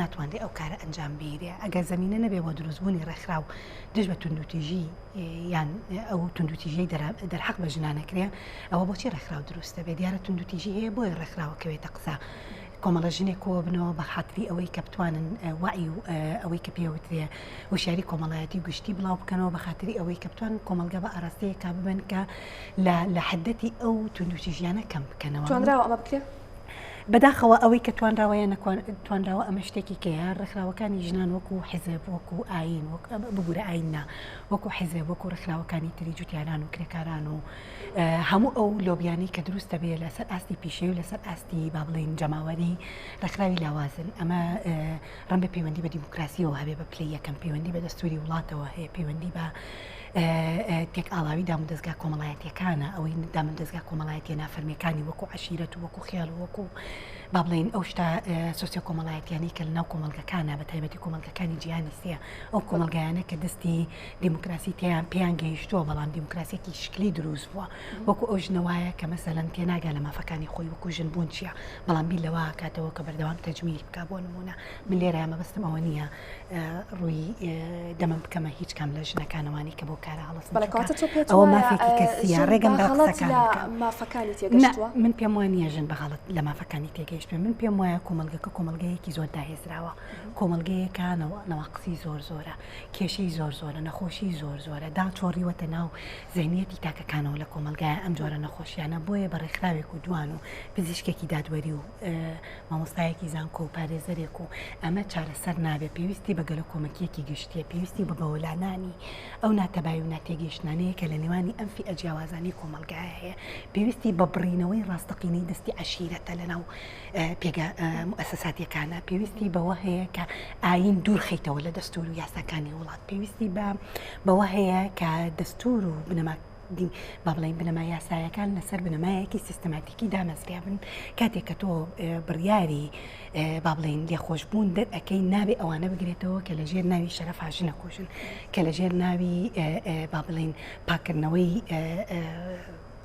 ناتوانرێ ئەو کارە ئەنجام بیرێ ئەگەر زەمینە نەبێ بۆ دروستبوونی ڕێکخراو دژ بە توندوتیژی یان ئەو توندوتیژیەی دەرحەق بە ژنانەکرێ ئەوە بۆچی ڕێکخراو دروست دەبێت دیارە توندوتیژی هەیە بۆیە ڕێکخراوەکەوێتە قسە کۆمەڵە ژنێک کۆبنەوە بە خاتری ئەوەی کە بتوانن وەعی و ئەوەی کە پێوترێ وشیاری کۆمەڵایەتی گشتی بڵاو بکەنەوە بە خاتری ئەوەی کە بتوانن کۆمەڵگە بە ئاراستەیەکا ببن کە لە حدەتی ئەو توندوتیژیانە کەم بکەنەوە. توانراوە ئەمە بکرێ؟ بەداخەوە ئەوەی کە توانراوە یان توانراوە ئەمە شتێکی کەیە ڕێکخراوەکانی ژنان وەکو حیزب وەکو ئاین وەک ببورە ئاین نا وەکو حیزب وەکو ڕێکخراوەکانی تری جوتیاران و کرێکاران و هەموو ئەو لۆبیانەی کە دروست دەبێت لەسەر ئاستی پیشەی و لەسەر ئاستی با بڵێین جەماوەری ڕێکخراوی لاوازن ئەمە ڕەنگە پەیوەندی بە دیموکراسیەوە هەبێ بە پلەی یەکەم پەیوەندی بە دەستوری وڵاتەوە هەیە پەیوەندی بە تێک ئاڵاوی دامودەزگا کۆمەڵایەتیەکانە ئەوەی دامودەزگا کۆمەڵایەتیە نافەرمیەکانی وەکو عەشیرەت و وەکو خێڵ و وەکو با بڵێین ئەو شتە سۆسیۆ کۆمەڵایەتیانەی کە لەناو کۆمەڵگەکانە بە تایبەتی کۆمەڵگەکانی جیهانی سێ ئەو کۆمەڵگایانە کە دەستی دیموکراسی تێیان پێیان گەیشتووە بەڵام دیموکراسیەکی شکلی دروست بووە وەکو ئەو ژنە وایە کە مەسەلەن تێناگا لە مافەکانی خۆی وەکو ژن بوون چییە بەڵام بیر لەوە کاتەوە کە بەردەوام تەجمیل بکا بۆ نمونە من لێرە مەبەستم ئەوە نییە ڕووی دەمم بکەمە هیچ کام لە ژنەکانەوانی کە بۆ کارە هەڵەسن ئەوە مافێکی کەسیە ڕێگەم بە قسەکان مافەکانی تێگەشتووە من پێم وانە ژن بە غەڵەت لە مافەکانی تێگەیشتوێ من پێم وایە کۆمەڵگەکە کۆمەڵگەیەکی زۆر داهێزراوە کۆمەڵگەیەکە نەواقسی زۆر زۆرە کێشەی زۆر زۆرە، نەخۆشی زۆر زۆرە، داچۆڕیوەتە ناو زهنیەتی تاکەکانەوە لە کۆمەڵگایە ئەم جۆرە نەخۆشیانە، بۆیە بە ڕێکخراوێک و دوان و پزیشکێکی دادوەری و مامۆستایەکی زانکۆ و پارێزەرێک و ئەمە چارەسەر نابێت، پێویستی بە گەلەکۆمەکیەکی گشتیە، پێویستی بە بەوەلانانی ئەو ناتەبایی و ناتێگەیشتنانەیە کە لە نێوانی ئەم فیئە جیاوازانەی کۆمەڵگایە هەیە، پێویستی بە بڕینەوەی ڕاستەقینەی دەستی عەشیرەتە لەناو پێگە موئەسەساتیەکانە، پێویستی بەوە هەیە کە ئایین دوور خەیتەوە لە دەستور و یاساکانی وڵات، پێویستی بە بەوە هەیە کە دەستور و بنەما با بڵێین بنەما یاسایەکان لەسەر بنەمایەکی سیستەماتیکی دامەزرابن کاتێک کە تۆ بڕیاری با بڵێین لێخۆشبوون دەرئەکەی نابێ ئەوانە بگرێتەوە کە لەژێر ناوی شەرەفا ژنە کوژن کە لەژێر ناوی با بڵێین پاکردنەوەی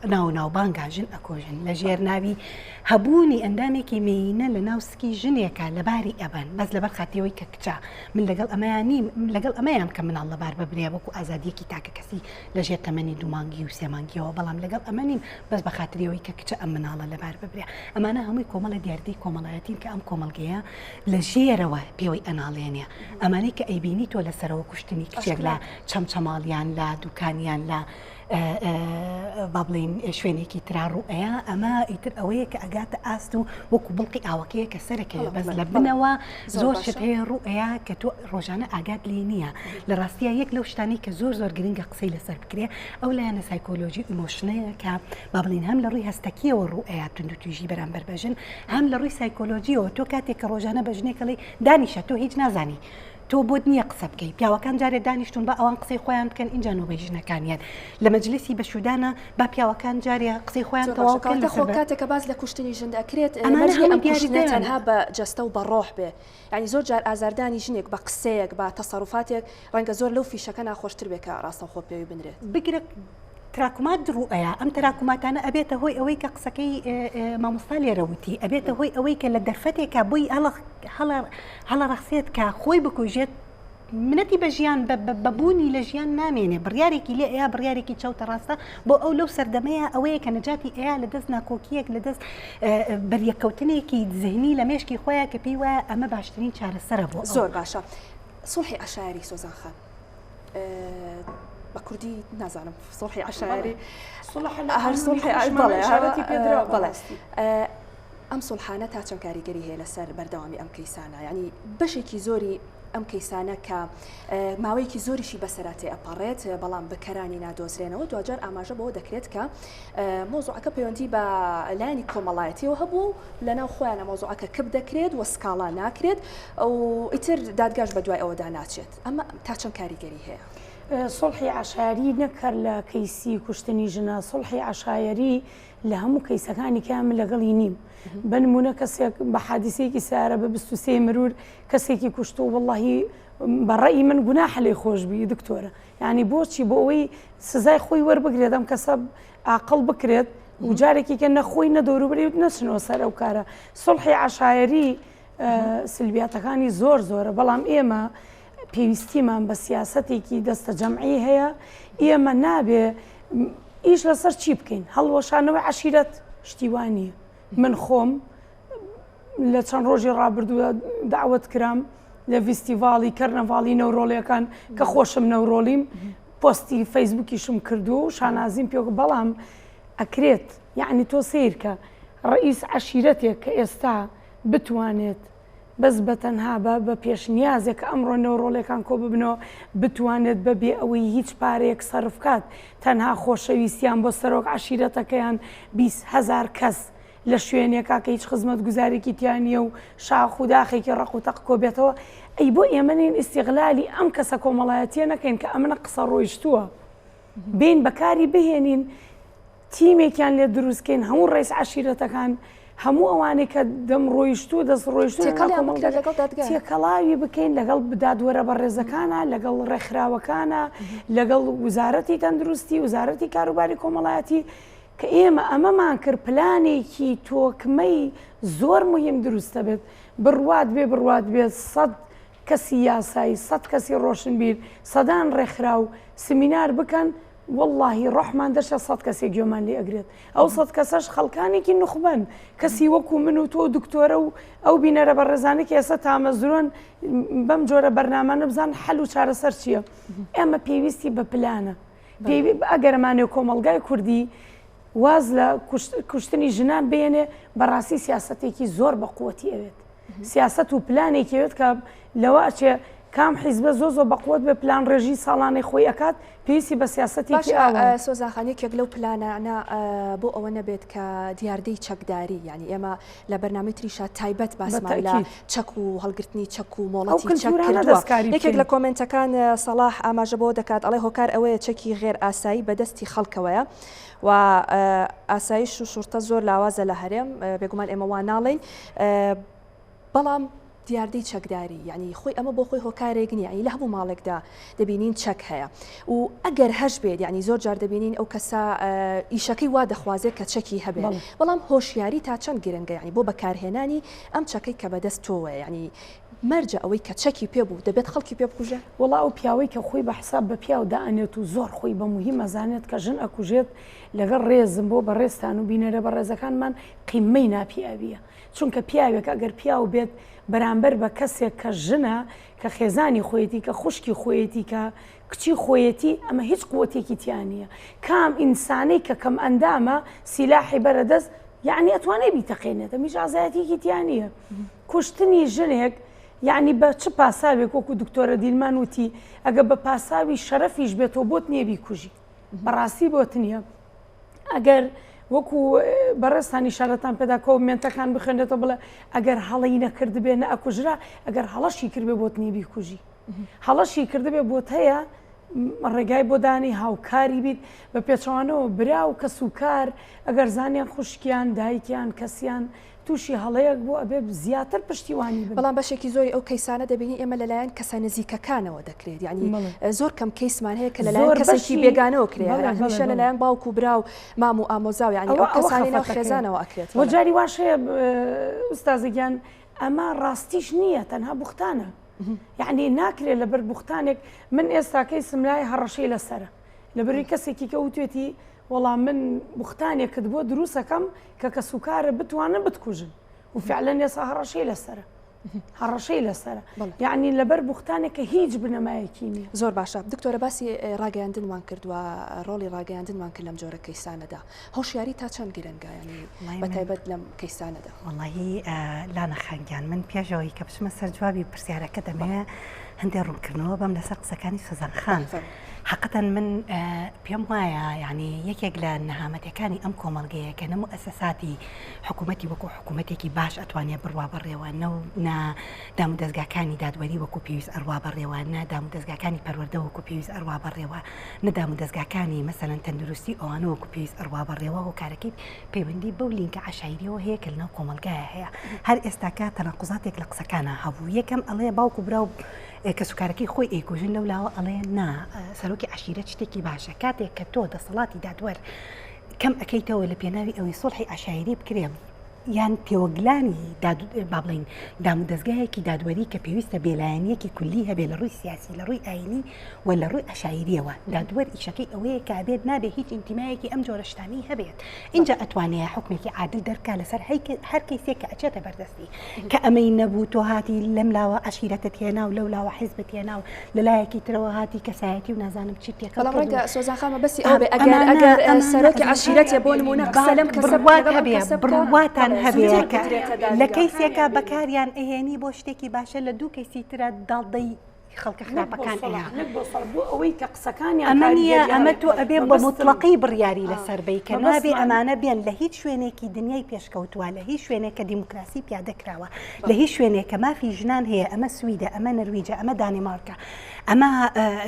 ناو ناوبانگا ژن ئەکۆژن لە ژێر ناوی هەبوونی ئەندامێکی مێینە لە ناو سکی ژنێکا لەباری ئەبەن بەس لەبەر خاتیەوەی کە کچە من لەگەڵ ئەمەیان نیم لەگەڵ ئەمەیان کە مناڵ لەبار ببرێ وەکو ئازادیەکی تاکە کەسی لە ژێر تەمەنی دوو مانگی و سێ مانگیەوە بەڵام لەگەڵ ئەمە نیم بەس بە خاتریەوەی کە کچە ئەم مناڵە لەبار ببرێ ئەمانە هەمووی کۆمەڵە دیاردەی کۆمەڵایەتین کە ئەم کۆمەڵگەیە لە ژێرەوە پێوەی ئەناڵێنێ ئەمانەی کە ئەیبینی تۆ لەسەرەوە کوشتنی کچێک لە چەمچەماڵیان لە دوکانیان لە با بڵێین شوێنێکی ترا ڕوئەیە ئەمە ئیتر ئەوەیە کە ئەگاتە ئاست و وەکو بڵقی ئاوەکەیە کە سەرەکەوێ بەس لە بنەوە زۆر شت هەیە ڕوئەیە کە تۆ ڕۆژانە ئاگات لێ نییە لە ڕاستیە یەک لەو شتانەی کە زۆر زۆر گرنگە قسەی لەسەر بکرێ ئەو لایەنە سایکۆلۆژی emotion ەیە کە با بڵێین هەم لە ڕووی هەستەکیەوە ڕوئەیە توندوتیژی بەرامبەر بە ژن هەم لە ڕووی سایکۆلۆژیەوە تۆ کاتێک کە ڕۆژانە بە ژنێکەڵی دانیشە تۆ هیچ نازانی تۆ بۆت نییە قسە بکەی پیاوەکان جارێ دانیشتون با ئەوان قسەی خۆیان بکەن ئینجا نۆبەی ژنەکانیان لە مەجلیسی بەشودانە با پیاوەکان جارێ قسەی خۆیان تەواو بکەن لەسەر خۆ کاتێک کە باس لە کوشتنی ژن دەکرێت ئەمانە هەموو ئەم کوشتنە تەنها بە جەستە و بە ڕۆح بێ یانی زۆر جار ئازاردانی ژنێک بە قسەیەک بە تەسەروفاتێک ڕەنگە زۆر لەو فیشەکە ناخۆشتر بێ کە ڕاستەوخۆ پێوی بنرێت. بگرە تراکومات ڕوو ئەیا ئەم تراکوماتانە ئەبێتە هۆی ئەوەی کە قسەکەی مامۆستا لێرە وتی ئەبێتە هۆی ئەوەی کە لە دەرفەتێکا بۆی هەڵەڕەخسێت کە خۆی بکوژێت منەتی بە ژیان بە بوونی لە ژیان نامێنێ بڕیارێکی لێ ئەیا بڕیارێکی چەوتە ڕاستە بۆ ئەو لەو سەردەمەیە ئەوەیە کە نەجاتی ئەیا لە دەست ناکۆکیەک لە دەست بەریەککەوتنێکی زهنی لە مێشکی خۆیان کە پێی وایە ئەمە باشترین چارەسەرە بۆ زۆر باشە سوڵحی عەشایەری سۆزان خان بە کوردی نازانم سڵحی عشاری هەر سڵحی بەڵێ ئەم سڵحانە تا چەند کاریگەری هەیە لەسەر بەردەوامی ئەم کەیسانە ینی بەشێکی زۆری. ئەم کەیسانە کە ماوەیەکی زۆریشی بەسەرا تێئەپەڕێت بەڵام بکەرانی نادۆزرێنەوە دواجار ئاماژە بەوە دەکرێت کە مۆزوعەکە پەیوەندی بە لایەنی کۆمەڵایەتیەوە هەبوو و لەناو خۆیانە مۆزوعەکە کپ دەکرێت و سکاڵا ناکرێت و ئیتر دادگاش بە دوای ئەوەدا ناچێت ئەمە تا چەند کاریگەری هەیە؟ سوڵحی عەشایەری نەک هەر لە کەیسی کوشتنی ژنە، سوڵحی عەشایەری لە هەموو کەیسەکانی کە من لەگەڵی نیم. بە نموونە کەسێک بە حادیسەیەکی سەیارە بە 23 مرور کەسێکی کوشتووە وەڵڵاهی بە ڕەئی من گوناحە لێی خۆش بی دکتۆرە یعنی بۆچی بۆ ئەوەی سزای خۆی وەربگرێت ئەم کەسە ئاقڵ بکرێت و جارێکی کە نەخۆی نە دەوروبەری نەچنەوە سەر ئەو کارە سوڵحی عەشایەری سلبیاتەکانی زۆر زۆرە بەڵام ئێمە پێویستیمان بە سیاسەتێکی دەستە جەمعی هەیە ئێمە نابێ ئیش لەسەر چی بکەین هەڵوەشانەوەی عەشیرەت شتی وا نییە من خۆم لە چەند ڕۆژی ڕابردووە داوت کرام لە ڤیستیڤاڵی کەرنەڤاڵی نەورۆڵیەکان کە خۆشم نەورۆڵیم پۆستی فەیسبوکیشم کردووە و شانازیم پێ بەڵام ئەکرێت یعنی تۆ سیرکە ڕئیس عەشیرەتێک کە ئێستا بتوانێت بەس بە تەنها بە بە پێشنیازێک کە ئەمڕۆ نەورۆڵێکان کۆ ببنەوە بتوانێت بە بێ ئەوەی هیچ پارەیەک سەرف کات تەنها خۆشەویستیان بۆ سەرۆک عەشیرەتەکەیان 20 هەزار کەس لە شوێنێکا کە هیچ خزمەتگوزارێکی تیا نییە و شاخ و داخێکی ڕەق و تەق کۆ بێتەوە ئەی بۆ ئێمە نین ئیستیغلالی ئەم کەسە کۆمەڵایەتیە نەکەین کە ئەمنە قسە ڕۆیشتووە بێین بەکاری بهێنین تیمێکیان لێ دروست کەین هەموو ڕئیس عەشیرەتەکان هەموو ئەوانەی کە دەم ڕۆیشتوو دەست ڕۆیشتوو تێکەڵیان بکرێت لەگەڵ دادگا تێکەڵاوی بکەین لەگەڵ دادوەرە بەڕێزەکانە لەگەڵ ڕێکخراوەکانە لەگەڵ وزارەتی تەندروستی وزارەتی کاروباری کۆمەڵایەتی کە ئێمە ئەمەمان کرد پلانێکی تۆکمەی زۆر مهم دروستە بێت بڕوات بێ بڕوات بێت سەد کەسی یاسایی سەد کەسی ڕۆشنبیر سەدان ڕێکخراو سمینار بکەن وەڵاهی ڕۆحمان دەرچێت سەد کەسێک گوێمان لێ ئەگرێت ئەو سەد کەسەش خەڵکانێکی نوخبەن کەسی وەکو من و تۆ و دکتۆرە و ئەو بینەرە بەڕێزانەی کە ئێستا تامەزرۆن بەم جۆرە بەرنامانە بزان حەل و چارەسەر چییە ئێمە پێویستی بە پلانە ئەگەر ئەمانەوێ کۆمەڵگای کوردی واز لە کوشتنی ژنان بێنێ بەڕاستی سیاسەتێکی زۆر بە قوتی ئەوێت سیاسەت و پلانێکی ئەوێت کە لەوە ئەچێ کام حیزبە زۆ زۆ بەقوت بێ پلان ڕێژی ساڵانەی خۆی ئەکات پێویستی بە سیاسەتێکی ئاوایە. باشە سۆزان خان یەکێک لەو پلانانە بۆ ئەوە نەبێت کە دیاردەی چەکداری یانی ئێمە لە بەرنامەی تریشا تایبەت باسمان لە چەک و هەڵگرتنی چەک و مۆڵەتی چەک کردووە یەکێک لە کۆمێنتەکان سەڵاح ئاماژە بەوە دەکات ئەڵێ هۆکار ئەوەیە چەکی غێر ئاسایی بەدەستی خەڵکەوەیە و ئاسایش و شوڕتە زۆر لاوازە لە هەرێم بێگومان ئێمە وا ناڵێین بەڵام دیاردەی چەکداری یعنی خۆی ئەمە بۆ خۆی هۆکارێک نییە یعنی لە هەموو ماڵێکدا دەبینین چەک هەیە و ئەگەر هەش بێت یعنی زۆر جار دەبینین ئەو کەسە ئیشەکەی وا دەخوازێت کە چەکی هەبێت بەڵام هۆشیاری تا چەند گرنگە یعنی بۆ بەکارهێنانی ئەم چەکەی کە بەدەست تۆوەیە یعنی مەرجە ئەوەی کە چەکی پێ بوو دەبێت خەڵکی پێ بکوژێ؟ وەڵا ئەو پیاوەی کە خۆی بە حساب بە پیاو دائەنێت و زۆر خۆی بە موهیم ئەزانێت کە ژن ئەکوژێت لەگەڵ ڕێزم بۆ بەڕێزتان و بینەرە بەڕێزەکانمان قیممەی ناپیاویە چونکە پیاوێک ئەگەر پیاو بێت بەرامبەر بە کەسێک کە ژنە کە خێزانی خۆیەتی کە خوشکی خۆیەتی کە کچی خۆیەتی ئەمە هیچ قوتێکی تیا نییە کام ئینسانەی کە کەم ئەندامە سیلاحی بەرە دەست یعنی ئەتوانێ بیتەقێنێت ئەمیش ئازایەتیەکی تیا نییە کوشتنی ژنێک یەعنی بە چ پاساوێک وەکو دکتۆرە دیلمان وتی ئەگە بە پاساوی شەرەفیش بێت تۆ بۆت نییە بیکوژی بەڕاستی بۆت نییە ئەگەر وەکو بەڕێزتان ئیشارەتان پێدا کۆمێنتەکان بخوێنێتەوە بڵێ ئەگەر هەڵەی نەکردبێ نە ئەکوژرا ئەگەر هەڵەشی کردبێ بۆت نییە بیکوژی هەڵەشی کردبێ بۆت هەیە ڕێگای بۆ دانی هاوکاری بیت بە پێچەوانەوە برا و کەس و کار ئەگەر زانیان خوشکیان دایکیان کەسیان تووشی هەڵەیەک بوو ئەبێ زیاتر پشتیوانی بن. بەڵام بەشێکی زۆری ئەو کەیسانە دەبینی ئێمە لەلایەن کەسە نزیکەکانەوە دەکرێت یانی زۆر کەم کەیسمان هەیە کە لەلایەن کەسێکی بێگانەوە کرێ هەمیشە لەلایەن باوک و برا و مام و ئامۆزا و یانی ئەو کەسانی ناو خێزانەوە ئەکرێت. وە جاری واش هەیە ئوستازە گیان ئەمە ڕاستیش نییە تەنها بوختانە یعنی ناکرێت لەبەر بوختانێک من ئێستا کەیسم لای هەڕەشەی لەسەرە لەبەری کەسێکی کە وتوێتی وەڵا من بوختانێکت بۆ دروستەکەم کە کەسوکارە بتوانن بتکوژن و فعلەن ئێستا هەڕەشەی لەسەرە. هەڕەشەی لەسەرە یعنی لەبەر بوختانێک کە هیچ بنەمایەکی نییە. زۆر باشە دکتۆرە باسی ڕاگەیاندنمان کرد و ڕۆڵی ڕاگەیاندنمان کرد لەم جۆرە کەیسانەدا هۆشیاری تا چەند گرنگە یعنی بە تایبەت لەم کەیسانەدا؟ وەڵاهی لانە خان گیان من پێش ئەوەی کە بچمە سەر جوابی پرسیارەکە دەمەوێ هەندێ ڕوونکردنەوە بەم لەسەر قسەکانی سوزان خان حقەتەن من پێم وایە یعنی یەکێک لە نەهامەتەکانی ئەم کۆمەڵگەیە کە نە موئەسەساتی حکوومەتی وەکو حکوومەتێکی باش ئەتوانێ بڕوا بەڕێوە نە نە دامودەزگاکانی دادوەری وەکو پێویست ئەڕوا بەڕێوە نە دامودەزگاکانی پەروەردە وەکو پێویست ئەڕوا بەڕێوە نە دامودەزگاکانی مەسەلەن تەندروستی ئەوانە وەکو پێویست ئەڕوا بەڕێوە هۆکارەکەی پەیوەندی بەو لینکە عەشایریەوە هەیە کە لەناو کۆمەڵگایە هەیە هەر ئێستاکە تەناقوزاتێک لە قسەکانا هەبوو یەکەم ئەڵێ باوک و برا و کەسوکارەکەی خۆی ئەیکوژن لەو لاوە ئەڵێ نا سەرۆکی عەشیرەت شتێکی باشە کاتێک کە تۆ دەسەڵاتی دادوەر کەم ئەکەیتەوە لە پێناوی ئەوەی سوڵحی عەشایری بکرێ یان تێوەگلانی با بڵێین دامودەزگایەکی دادوەری کە پێویستە بێلایەنییەکی کولی هەبێ لە ڕووی سیاسی لە ڕووی ئایینی و لە ڕووی عەشایرییەوە دادوەر ئیشەکەی ئەوەیە کە ئەبێت نابێ هیچ ئینتیمایەکی ئەم جۆرە شتانەی هەبێت ئینجا ئەتوانێ حوکمێکی عادل دەربکا لەسەر هەر کەیسێک کە ئەچێتە بەردەستی کە ئەمەی نەبوو تۆ هاتی لەم لاوە عەشیرەتت هێنا و لەو لاوە حیزبت هێنا و لە لایەکی ترەوە هاتی کەسایەتی و نازانم چی تێکەڵ بەڵام کرد و ڕەنگە سۆزان خان مەبەستی ئەوە بێ ئەگەر ئەمانە ئەگەر ئەمانە سەرۆکی ئەزانم عەشیرەتێ بۆ نموونە قسە لەم کەسە بکا بڕوات لەگەڵ ئەم هەبێ کەسە بکا بڕواتان بەڵێ هەبێ زووتر کە بدرێتە لە دادگا. کەیسێکا بەکاریان ئەهێنی بۆ شتێکی باشە لە دوو کەیسی ترا داڵدەی خەڵکە نەک بۆ خراپەکان سوڵح ئەیا. نەک بۆ سوڵح بۆ ئەوەی کە قسەکانیان ئەمە نییە کاریگەریان ئەمە تۆ ئەبێ بە مەبەستم موتڵەقی بڕیاری ئا لەسەر بەی کە نابێ مەبەستمان ئەمانە بێن لە هیچ شوێنێکی دنیای پێشکەوتووە لە هیچ شوێنێک کە دیموکراسی پیادە کراوە لە هیچ شوێنێک کە مافی ژنان هەیە ئەمە سویدە ئەمە نەرویجە ئەمە دانیمارکە ئەمە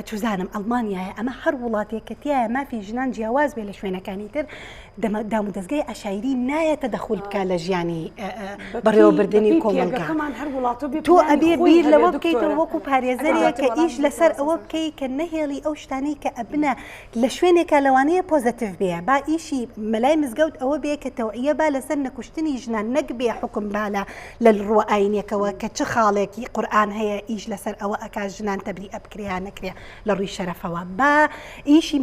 چوزانم ئەڵمانیایە ئەمە هەر وڵاتێک کە تیایە مافی ژنان جیاواز بێ لە شوێنەکانی تر دامودەزگای عەشایری نایە تەدەخول بکا لە ژیانی بەڕێوەبردنی کۆمەڵگا. تۆ ئەبێ بیر لەوە بکەیتەوە وەکو پارێزەرێک کە ئیش لەسەر ئەوە بکەی کە نەهێڵی ئەو شتانەی کە ئەبنە لە شوێنێکا لەوانەیە پۆزەتیڤ بێ با ئیشی مەلای مزگەوت ئەوە بێ کە تەوعیە با لەسەر نەکوشتنی ژنان نەک بێ حوکم با لە لە ڕووە ئاینیەکەوە کە چ خاڵێکی قورئان هەیە ئیش لەسەر ئەوە ئەکا ژنان تەبریئە بکرێ یا نەکرێ لە ڕووی شەرەفەوە با ئیشی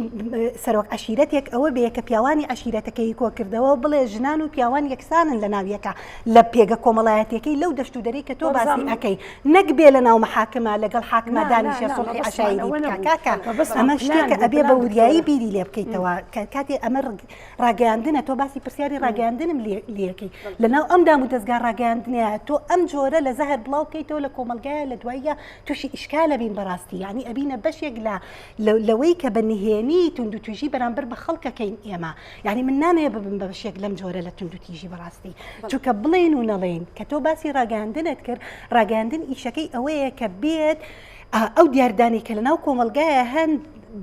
سەرۆک عەشیرەتێک ئەوە بێ کە پیاوانی عەشیرەتەکەی کۆکردەوە بڵێ ژنان و پیاوان یەکسانن لە ناو یەکا لە پێگە کۆمەڵایەتیەکەی لەو دەشت و دەرەی کە تۆ باسی ئەکەی نەک بێ لە ناو مەحاکمە لەگەڵ حاکما دانیشێ سوڵحی عەشایری بکا کاکە ئەمە شتێکە ئەبێ بە وریایی بیری لێ بکەیتەوە کە کاتێ ئەمە ڕاگەیاندنە تۆ باسی پرسیاری ڕاگەیاندنم لەکەی لەناو ئەم دام و دەستگا ڕاگەیاندنەیە تۆ ئەم جۆرە لە زەهر بڵاو بکەیتەوە لە کۆمەلگایە لە دواییە تووشی ئیشکالە بین بەڕاستی یعنی ئەبینە بەشێک لە لەوەی کە بە نهێنی توندوتیژی بەرامبەر بە خەڵکەکەین ئێمە یعنی من نامەوێ ببم بە بەشێک لەم جۆرە لە توندوتیژی بەڕاستی چونکە بڵێن و نەڵێن کە تۆ باسی ڕاگەیاندنت کرد ڕاگەیاندن ئیشەکەی ئەوەیە کە بێت ئەو دیاردانی کە لەناو کۆمەڵگایە هەن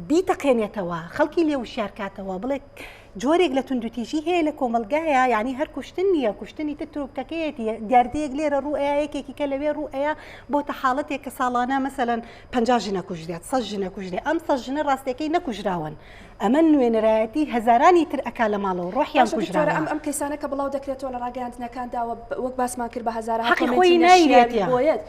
بیتەقێنێتەوە خەڵکی لێ وشیار کاتەوە بڵێ جۆرێک لە توندوتیژی هەیە لە کۆمەڵگایە یعنی هەر کوشتن نییە کوشتنی تر ترۆپکەکەیەتی دیاردەیەک لێرە ڕوو ئەیا یەکێکی کە لەوێ ڕوو ئەیا بۆتە حاڵەتێک کە ساڵانە مەسەلەن 50 ژنە کوژرێت سە ژنە کوژرێ ئەم سە ژنە ڕاستەکەی نەکوژراون ئەمە نوێنەرایەتی هەزارانی تر ئەکا لە ماڵەوە ڕۆحیان باشە دکتۆرە کوژراوە. ئەم ئەم کەیسانە کە بڵاو دەکرێتەوە لە ڕاگەیاندنەکاندا و وەک باسمان کرد بە هەزارەها حەقی کۆمێنتی خۆی نەشیاوی نایرێتێ. بۆ یەت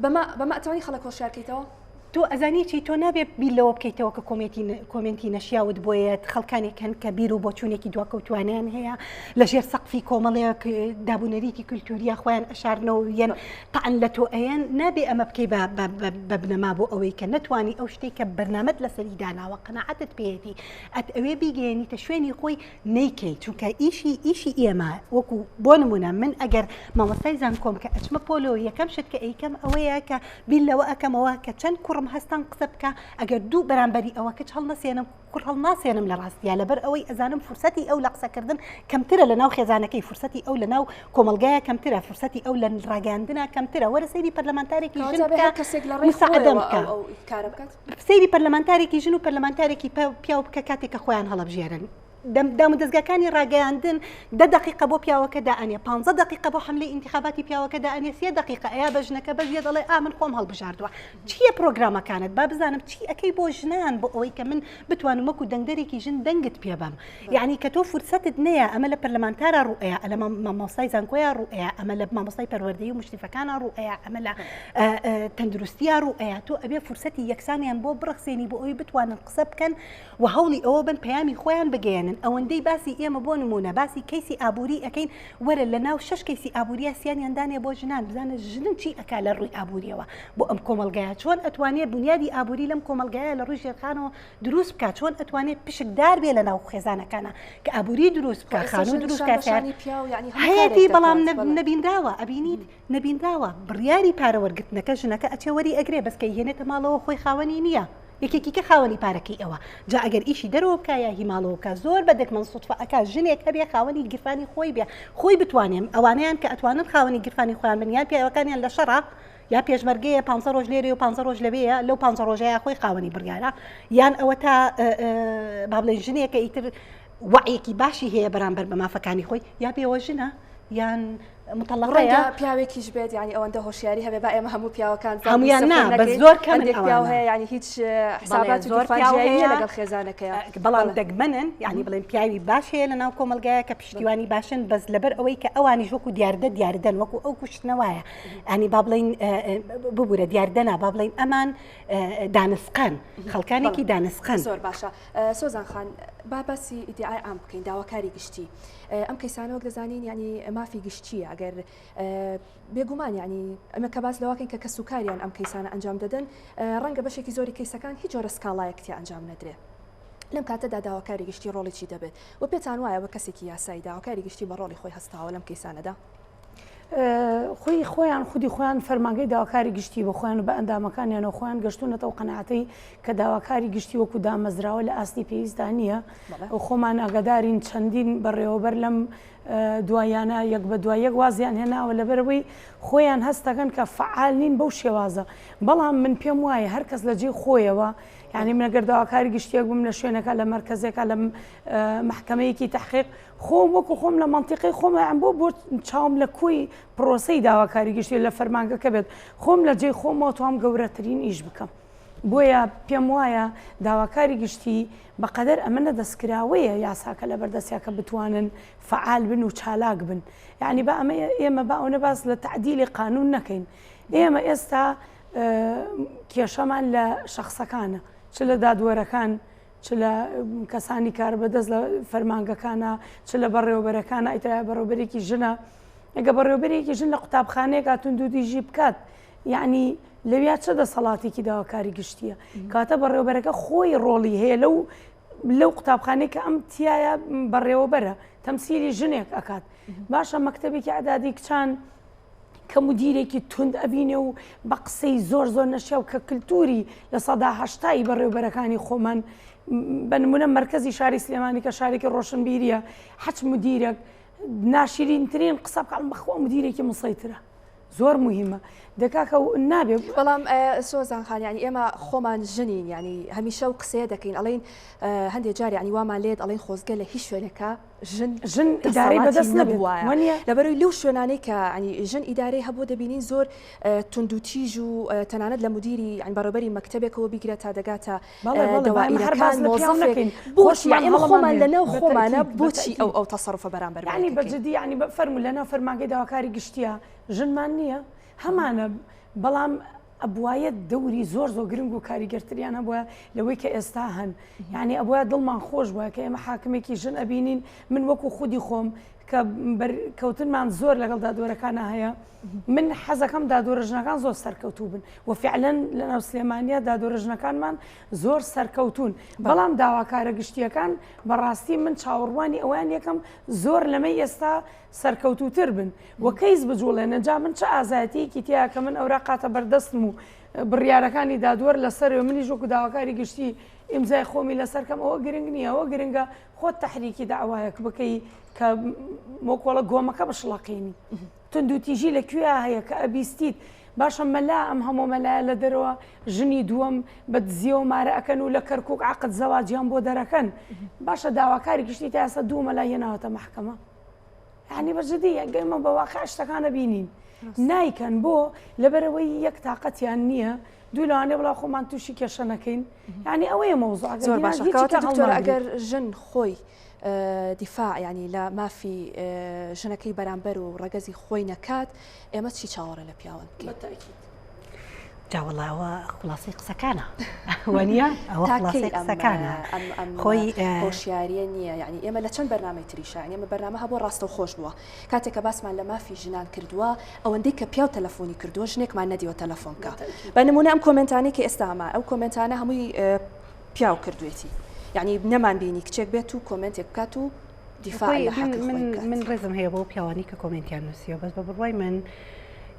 بەمە بەمە ئەتوانی خەڵک هۆشیار کەیتەوە؟ تۆ ئەزانی چی تۆ نابێ بیر لەوە بکەیتەوە کە کۆمێنتی کۆمێنتی نەشیاوت بۆیەت خەڵکانێک هەن کە بیر و بۆچوونێکی دواکەوتوانیان هەیە لە ژێر سەقفی کۆمەڵێک دابونەریتی کولتوریە خۆیان ئەشارنەوە و یەن تەعن لە تۆ ئەیەن نابێ ئەمە بکەی بە بە بە بە بنەما بۆ ئەوەی کە نەتوانی ئەو شتەی کە بەرنامەت لەسەری داناوە قەناعەتت پێیەتی ئەت ئەوێ بیگەیەنیتە شوێنی خۆی نەیکەی چونکە ئیشی ئیشی ئێمە وەکو بۆ نمونە من ئەگەر مامۆستای زانکۆم کە ئەچمە پۆلۆ یەکەم شت کە ئەیکەم ئەوەیە کە بیر لەوە ئەکەمەوە کە چەند کوڕم هەستان قسە بکە ئەگەر دوو بەرامبەری ئەوە کچ هەڵنەسێنم کوڕ هەڵناسێنم لە ڕاستیا لەبەر ئەوەی ئەزانم فرسەتی ئەو لە قسەکردن کەمترە لە ناو خێزانەکەی فرسەتی ئەو لە ناو کۆمەڵگایە کەمترە فرسەتی ئەو لە ڕاگەیاندنا کەمترە وەرە سەیری پەرلەمانتارێکی ژن کەواتە بێ بکە هەر کەسێک لە ڕێی مساعدەم خۆیەوە بکە ئەو ئەو کارە بکات. سەیری پەرلەمانتارێکی ژن و پەرلەمانتارێکی پیاو بکە کاتێک کە خۆیان هەڵەبژێرن. دامودەزگاکانی ڕاگەیاندن دە دەقیقە بۆ پیاوەکە دائەنێ، پانزە دەقیقە بۆ حەملەی ئینتیخاباتی پیاوەکە دائەنێ، سێ دەقیقە ئەیا بە ژنەکە بەس یە دەڵێ ئا من خۆم هەڵبژاردووە. چییە پرۆگرامەکانت؟ با بزانم چی ئەکەی بۆ ژنان بۆ ئەوەی کە من بتوانم وەکو دەنگدەرێکی ژن دەنگت پێ بەم. یەعنی کە تۆ فرسەتت نەیا ئەمە لە پەرلەمانتارا ڕوو ئەیا، لە مامۆستای زانکۆیا ڕوو ئەیا، ئەمە لە مامۆستای پەروەردەیی و موشریفەکانا ڕوو ئەیا، ئەمە لە تەندروستیا ڕوو ئەیا، تۆ ئەبێ فرسەتی یەکسانیان بۆ بڕەخسێنی بۆ ئەوەی بتوانن قسە بکەن و هەوڵی ئەوە بن پەیامی خۆیان بگەیەنن. بهێنن ئەوەندەی باسی ئێمە بۆ نمونە باسی کەیسی ئابووری ئەەکەین وەرە لە ناو شش کەیسی ئابووریا سیانیان دانێ بۆ ژنان بزانە ژنن چی ئەکا لە ڕووی ئابووریەوە بۆ ئەم کۆمەڵگایە چۆن ئەتوانێ بنیادی ئابووری لەم کۆمەڵگایە لە ڕووی ژێرخانەوە دروست بکات چۆن ئەتوانێت پشکدار بێ لە ناو خێزانەکانە کە ئابووری دروست بکە خانوو دروست بکات هەیەتی بەڵام نەبینراوە ئەبینیت نەبینراوە بڕیاری پارە وەرگرتنەکە ژنەکە ئەچێ وەری ئەگرێ بەس کە ئیهێنێتە ماڵەوە خۆی خاوەنی نییە یەکێکی کە خاوەنی پارەکەی ئەوە جا ئەگەر ئیشی دەرەوە بکا یا هی ماڵەوە بکا زۆر بە دەگمەن سوتفە ئەکا ژنێک هەبێ خاوەنی گیرفانی خۆی بێ خۆی بتوانێ ئەوانەیان کە ئەتوانن خاوەنی گیرفانی خۆیان بن یان پیاوەکانیان لە شەڕە یا پێشمەرگەیە پانزە ڕۆژ لێرەیە و پانزە ڕۆژ لەوێیە لەو پانزە ڕۆژەیە خۆی خاوەنی بڕیارە یان ئەوە تا با بڵێن ژنێکە ئیتر وعیەکی باشی هەیە بەرامبەر بە مافەکانی خۆی یا بێوە ژنە یان مطلقەیە پیاوێکیش بێت ینی ئەوەندە هۆشیاری هەبێ با ئێمە هەموو پیاوەکان هەمویان نا بە زۆر کەم پیاو هەیە ینی هیچ حسابات زۆر پیاو هەیە لەگەڵ خێزانەکەی بەڵام دەگمەنن ینی بڵێن پیاوی باش هەیە لە ناو کۆمەلگایە کە پشتیوانی باشن بەس لەبەر ئەوەی کە ئەوانیش وەکو دیاردە دیاردەن وەکو ئەو کوشتنە وایە ئەنی با بڵین ببوورە دیاردەنا با بڵین ئەمان دانسقان خەڵکانێکی دانسقان زۆر باشە سۆزان خان با باسی ئیدعای عام بکەین داواکاری گشتی ئەم کەیسانە وەک دەزانین یعنی مافی گشتیە ئەگەر بێگومان یعنی ئەمە کە باس لەوەکەین کە کەسوکاریان ئەم کەیسانە ئەنجام دەدەن ڕەنگە بەشێکی زۆری کەیسەکان هیچ جۆرە سکاڵایەک تیا ئەنجام نەدرێ. لەم کاتەدا داواکاری گشتی ڕۆڵی چی دەبێت و پێتان وایە وەک کەسێکی یاسایی داواکاری گشتی بە ڕۆڵی خۆی هەستاوە لەم کەیسانەدا؟ خۆی خۆیان خودی خۆیان فەرمانگەی داواکاری گشتی بە خۆیان و بە ئەندامەکانیانەوە خۆیان گەشتونەتەوە قەناعەتەی کە داواکاری گشتی وەکو دامەزراوە لە ئاستی پێویستدا نییە خۆمان ئاگادارین چەندین بەڕێوەبەر لەم دوایانە یەک بە دوای یەک وازیان هێناوە لەبەرەوەی خۆیان هەستەکەن کە فعال نین بەو شێوازە بەڵام من پێم وایە هەر کەس لە جێی خۆیەوە یعنی من ئەگەر داواکاری گشتیەک بووم لە شوێنەکە لە مەرکەزێکە لە مەحکەمەیەکی تەحقیق خۆم وەکو خۆم لە مەنتیقەی خۆم ئەم بۆ بۆ چاوم لە کۆی پرۆسەی داواکاری گشتی لە فەرمانگەکە بێت خۆم لە جێی خۆمەوە توام گەورەترین ئیش بکەم بۆیە پێم وایە داواکاری گشتی بەقەدەر ئەمە نەدەستکراوەیە یاساکە لە بەردەستیا کە بتوانن فعال بن و چالاک بن یعنی با ئەمە ئێمە با ئەوە باس لە تعدیلی قانون نەکەین ئێمە ئێستا کێشەمان لە شخصەکانە چ لە دادوەرەکان چ لە کەسانی کاربەدەست لە فەرمانگەکانە چ لە بەڕێوەبەرەکانە ئیترا بەڕێوەبەرێکی ژنە ئەگە بەڕێوەبەرێکی ژن لە قوتابخانەیەکا توندوتیژی بکات یعنی لەویا چە دەسەڵاتێکی داواکاری گشتیە کاتە بەڕێوەبەرەکە خۆی ڕۆڵی هەیە لەو لەو قوتابخانەی کە ئەم تایە بەڕێوەبەرە تەمسیلی ژنێک ئەکات باشە مەکتەبێکی ئەدادی کچان کە مدیرێکی توند ئەبینێ و بە قسەی زۆر زۆر نەشیاو کە کلتوری 80% ی بەڕێوبەرەکانی خۆمان بە نمونە مەرکەزی شاری سلێمانی کە شارێکی ڕۆشنبیریە حەچ مدیرێک ناشرینترین قسە بکەم بەخوا مدیرێکی مسەیترە زۆر مهمە دەکاکە و نابێ بەڵام سۆزان خان یعنی ئێمە خۆمان ژنین یعنی هەمیشە و قسەیە دەکەین ئەڵین هەندێک جار یعنی وامان لێت ئەڵین خۆزگە لە هیچ شوێنێکە ژن ژن ئیدارەی بەدەست نەبووایە لەبەرەوەی لەو شوێنانەی کە ینی ژن ئیدارەی هەبوو دەبینین زۆر توندوتیژ و تەنانەت لە مدیری یان بەڕێوبەری مەکتەبێکەوە بیگرە تا دەگاتە بۆچی ئێمە خۆمان لەناو خۆمانە بۆچی ئەو ئەو تەسەروفە بەرامبەر ینی بەجدی ینی فەرموو لەناو فەرمانگەی داواکاری گشتیە ژنمان نییە هەمانە بەڵام ئەبوایە دەوری زۆر زۆر گرنگ و کاریگەرتریان هەبوایە لەوەی کە ئێستا هەن یعنی ئەبوایە دڵمان خۆش بووە کە ئێمە حاکمێکی ژن ئەبینین من وەکو خودی خۆم کە بەرکەوتنمان زۆر لەگەڵ دادوەرەکانە هەیە من حەزەکەم دادوەرە ژنەکان زۆر سەرکەوتوو بن و فعلەن لە ناو سلێمانیا دادوەرە ژنەکانمان زۆر سەرکەوتون بەڵام داواکارە گشتیەکان بەڕاستی من چاوەڕوانی ئەویان یەکەم زۆر لەمەی ئێستا سەرکەوتووتر بن و کەیس بجوڵێنن، جا من چ ئازایەتییەکی تیایە کە من ئەوراقاتە بەردەستم و بڕیارەکانی دادوەر لەسەرێ و منیش وەکو داواکاری گشتی ئیمزای خۆمی لەسەر کەم ئەوە گرنگ نییە، ئەوە گرنگە خۆت تەحریکی دەعوایەک بکەی کە وەکۆڵە گۆمەکە بشڵەقێنی. توندوتیژی لە کوێیا هەیە کە ئەبیستیت باشە مەلا ئەم هەموو مەلایە لە دەرەوە ژنی دووەم بە دزیەوە مارە ئەکەن و لە کەرکوک عەقد زەواجیان بۆ دەرەکەن باشە داواکاری گشتی تا ئێستا دوو مەلای هێناوەتە مەحکەمە یعنی بە جدی ئێمە بە واقع شتەکانە بینین نایکەن بۆ لەبەرەوەی یەک تااقەتیان نییە دوو لەوانێ بڵا خۆمان تووشی کێشە نەکەین یعنی ئەوەیە مەوزوع زۆر باشە دکتۆر ئەگەر ژن خۆی دیفاع ینی لە مافی ژنەکەی بەرامبەر و ڕەگەزی خۆی نەکات ئێمە چی چاوەڕێ لە پیاوان بکەین؟ جا وەڵا ئەوە خوڵاسەی قسەکانە وانە ئەوە خوڵاسەی قسەکانە خۆی هۆشیاریە نییە یعنی ئێمە لە چەند بەرنامەی تریشە ئێمە بەرنامە هەبوو ڕاستە و خۆش بووە کاتێک کە باسمان لە مافی ژنان کردووە ئەوەندەی کە پیاو تەلەفۆنی کردووە ژنێکمان نەدیوە تەلەفۆن بکە بە نمونە ئەم کۆمنتانەی کە ئێستا هەمە ئەو کۆمنتانە هەمووی پیاو کردوێتی یعنی نەمان بینی کچێک بێت و کۆمنتێک بکات و دیفاع لە حەقی خۆی بکات. من ڕێزم هەیە بۆ پیاوانی کە کۆمێنتیان نووسیوە بەس بە بڕوای من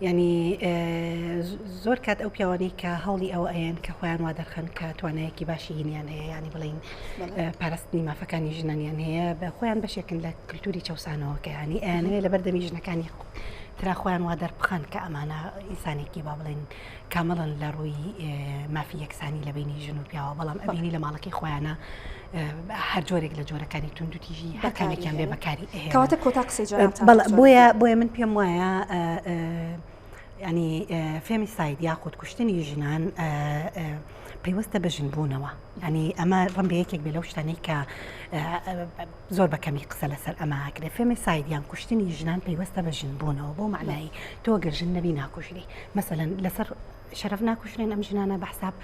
ینی زۆر کات ئەو پیاوانی کە هەوڵی ئەوە ئەیەن کە خۆیان وا دەرخەن کە توانایەکی باشی هینیان هەیە ینی بڵین پاراستنی مافەکانی ژنانیان هەیە بە خۆیان بەشێکن لە کللتوری چەسانەوە کە ینی ئەیانەوێ لە بەردەمی ژنەکانی ترا خۆیان وا دەربخەن کە ئەمانە ئینسانێکی با بڵێن کامڵن لە ڕووی مافی یەکسانی لە بینی ژن و پیاوە بەڵام ئەبینی لە ماڵەکەی خۆیانە هەر جۆرێک لە جۆرەکانی توندوتیژی هەر کامێکیان بێ بەکاری کەواتە کۆتا قسەی جەنابتان بۆیە بۆیە من پێم وایە ینی femicide یاخود کوشتنی ژنان پەیوەستە بە ژنبوونەوە ینی ئەمە ڕم بە یەکێک بێ لەو شتانەی کە زۆر بە کەمی قسە لەسەر ئەمە ئەکرێ femicide یان کوشتنی ژنان پەیوەستە بە ژنبوونەوە بۆ مەعنای تۆ گەر ژن نەبی ناکوژری مەسەلەن لەسەر شەرەف ناکوژرێن ئەم ژنانە بە حساب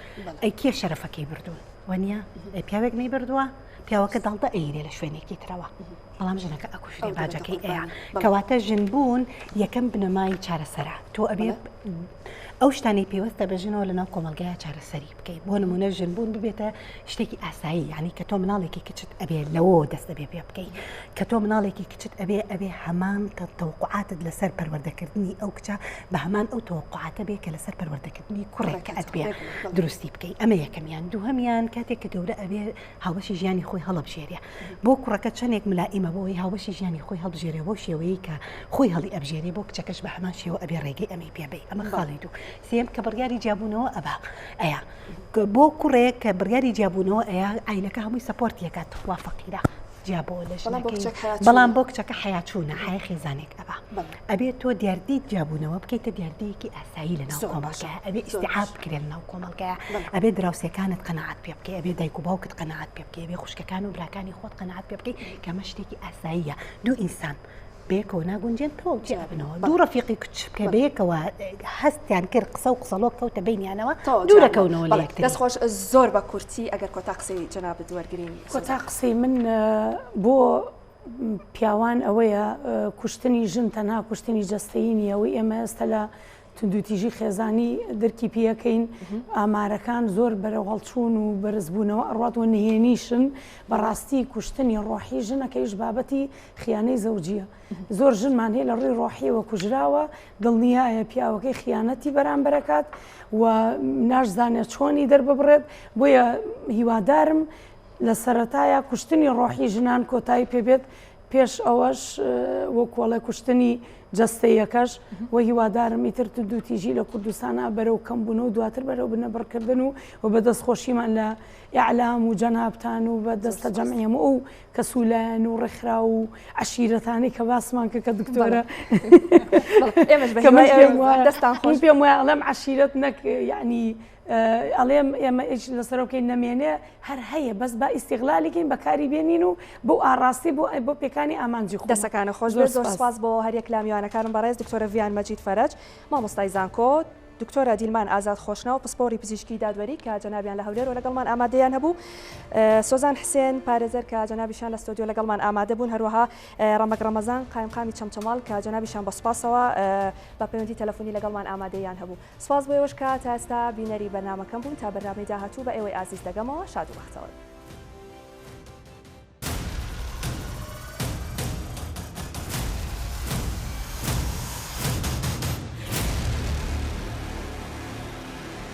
ئەی کێ شەرەفەکەی بردوون وەنیە ئەی پیاوێک نەیبردووە پیاوەکە داڵدە ئەیرێ لە شوێنێکی ترەوە بەڵام ژنەکە ئەکوژرێ باجەکەی ئەیە کەواتە ژنبوون یەکەم بنەمای چارەسەرە تۆ ئەبێ ئەو شتانەی پێوەستە بە ژنەوە لەناو کۆمەڵگایە چارەسەری بکەیت بۆ نمونە ژنبوون ببێتە شتێکی ئاسایی یعنی کە تۆ مناڵێکی کچت ئەبێ لەوە دەست ئەبێ پێ بکەی کە تۆ مناڵێکی کچت ئەبێ ئەبێ هەمان تەوقعاتت لەسەر پەروەردەکردنی ئەو کچە بە هەمان ئەو تەوقعاتە بێ کە لەسەر پەروەردەکردنی کوڕێک کە ئەتبێ دروستی بکەی ئەمە یەکەمیان دووهەمیان کاتێک کە گەورە ئەبێ هاوبەشی ژیانی خۆی هەڵبژێرێ بۆ کوڕەکە چەندێک ملائیمە بۆ ئەوەی هاوبەشی ژیانی خۆی هەڵبژێرێ بەو شێوەیەی کە خۆی هەڵی ئەبژێرێ بۆ کچەکەش بە هەمان شێوە ئەبێ ڕێگەی ئەمەی پێ بەی ئەمە خاڵی دوو سێیەم کە بڕیاری جیابوونەوە ئەبا ئەیا بۆ کوڕێک کە بڕیاری جیابوونەوە ئەیا عایلەکە هەمووی support ی ئەکات تخوا فەقیرە جیابەوە لە ژنەکەی بەڵام بۆ کچەکە حەیاچوونە حەیای خێزانێک ئەبا ئەبێ تۆ دیاردەی جیابوونەوە بکەیتە دیاردەیەکی ئاسایی لە ناو کۆمەڵگا ئەبێ ئیستیعاب بکرێت لە ناو کۆمەڵگا ئەبێ دراوسێکانت قەناعەت پێ بکەی ئەبێ دایک و باوکت قەناعەت پێ بکەی ئەبێ خوشکەکان و براکانی خۆت قەناعەت پێ بکەی کە ئەمە شتێکی ئاساییە دوو ئینسان بەیەکەوە ناگونجێن تەواو جیا بنەوە دوو ڕەفیقی کچ کە بەیەکەوە هەستیان کرد قسە و قسەڵۆک کەوتە بینیانەوە دوورەکەونەوە لە یەکتری. دەست خۆش زۆر بە کورتی ئەگەر کۆتا قسەی جەنابت وەرگرین. کۆتا قسەی من بۆ پیاوان ئەوەیە کوشتنی ژن تەنها کوشتنی جەستەیی نییە ئەوەی ئێمە ئێستا لە توندوتیژی خێزانی درکی پێەکەین ئامارەکان زۆر بەرەو هەڵچوون و بەرزبوونەوە ئەڕات و نهێنیشن بەڕاستی کوشتنی ڕۆحی ژنەکەیش بابەتی خیانەی زەوجیە زۆر ژنمان هەیە لە ڕووی ڕۆحیەوە کوژراوە دڵنیایە پیاوەکەی خیانەتی بەرامبەرەکات و ناشزانێت چۆنی دەرببڕێت بۆیە هیوادارم لە سەرەتایا کوشتنی ڕۆحی ژنان کۆتایی پێبێت پێش ئەوەش وەکوەڵێ کوشتنی جەستەیەکەش و هیوادارم ئیتر توندوتیژی لە کوردستانا بەرەو کەمبوونەوە و دواتر بەرەو بنەبڕکردن و و بە دەستخۆشیمان لە ئیعلام و جەنابتان و بە دەستە جەمعی هەموو ئەو کەس و لایەن و ڕێکخراو و عەشیرەتانەی کە باسمان کرد کە دکتۆرە ئێمەش بە هیوای ئەوەین دەستان خۆش من پێم وایە ئەڵێم عەشیرەت نەک یەعنی ئەڵێم ئێمە ئیش لەسەرەوە بکەین نەمێنێ هەر هەیە بەس با ئیستیغلالی کەین بەکاری بێنین و بۆ ئاڕاستی بۆ بۆ پێکانی ئامانجی خۆمان. دەسەکانە خۆش بێت زۆر سوپاس بۆ هەریەک لە میوانەکانم بەڕێز دکتۆرە ڤیان مەجید فەرەج مامۆستای زانکۆ دکتۆرە دیلمان ئازاد خۆشناو پسپۆڕی پزیشکی دادوەری کە جەنابیان لە هەولێرەوە لەگەڵمان ئامادەیان هەبوو سۆزان حسێن پارێزەر کە جەنابیشان لە ستۆدیۆ لەگەڵمان ئامادە بوون هەروەها ڕەمەک ڕەمەزان قایمقامی چەمچەماڵ کە جەنابیشان بە سوپاسەوە بە پەیوەندی تەلەفۆنی لەگەڵمان ئامادەیان هەبوو سپاس بۆ ئێوەش کە تا ئێستا بینەری بەرنامەکەم بوون تا بەرنامەی داهاتوو بە ئێوەی ئازیز دەگەمەوە شاد و بەختەوەر بن.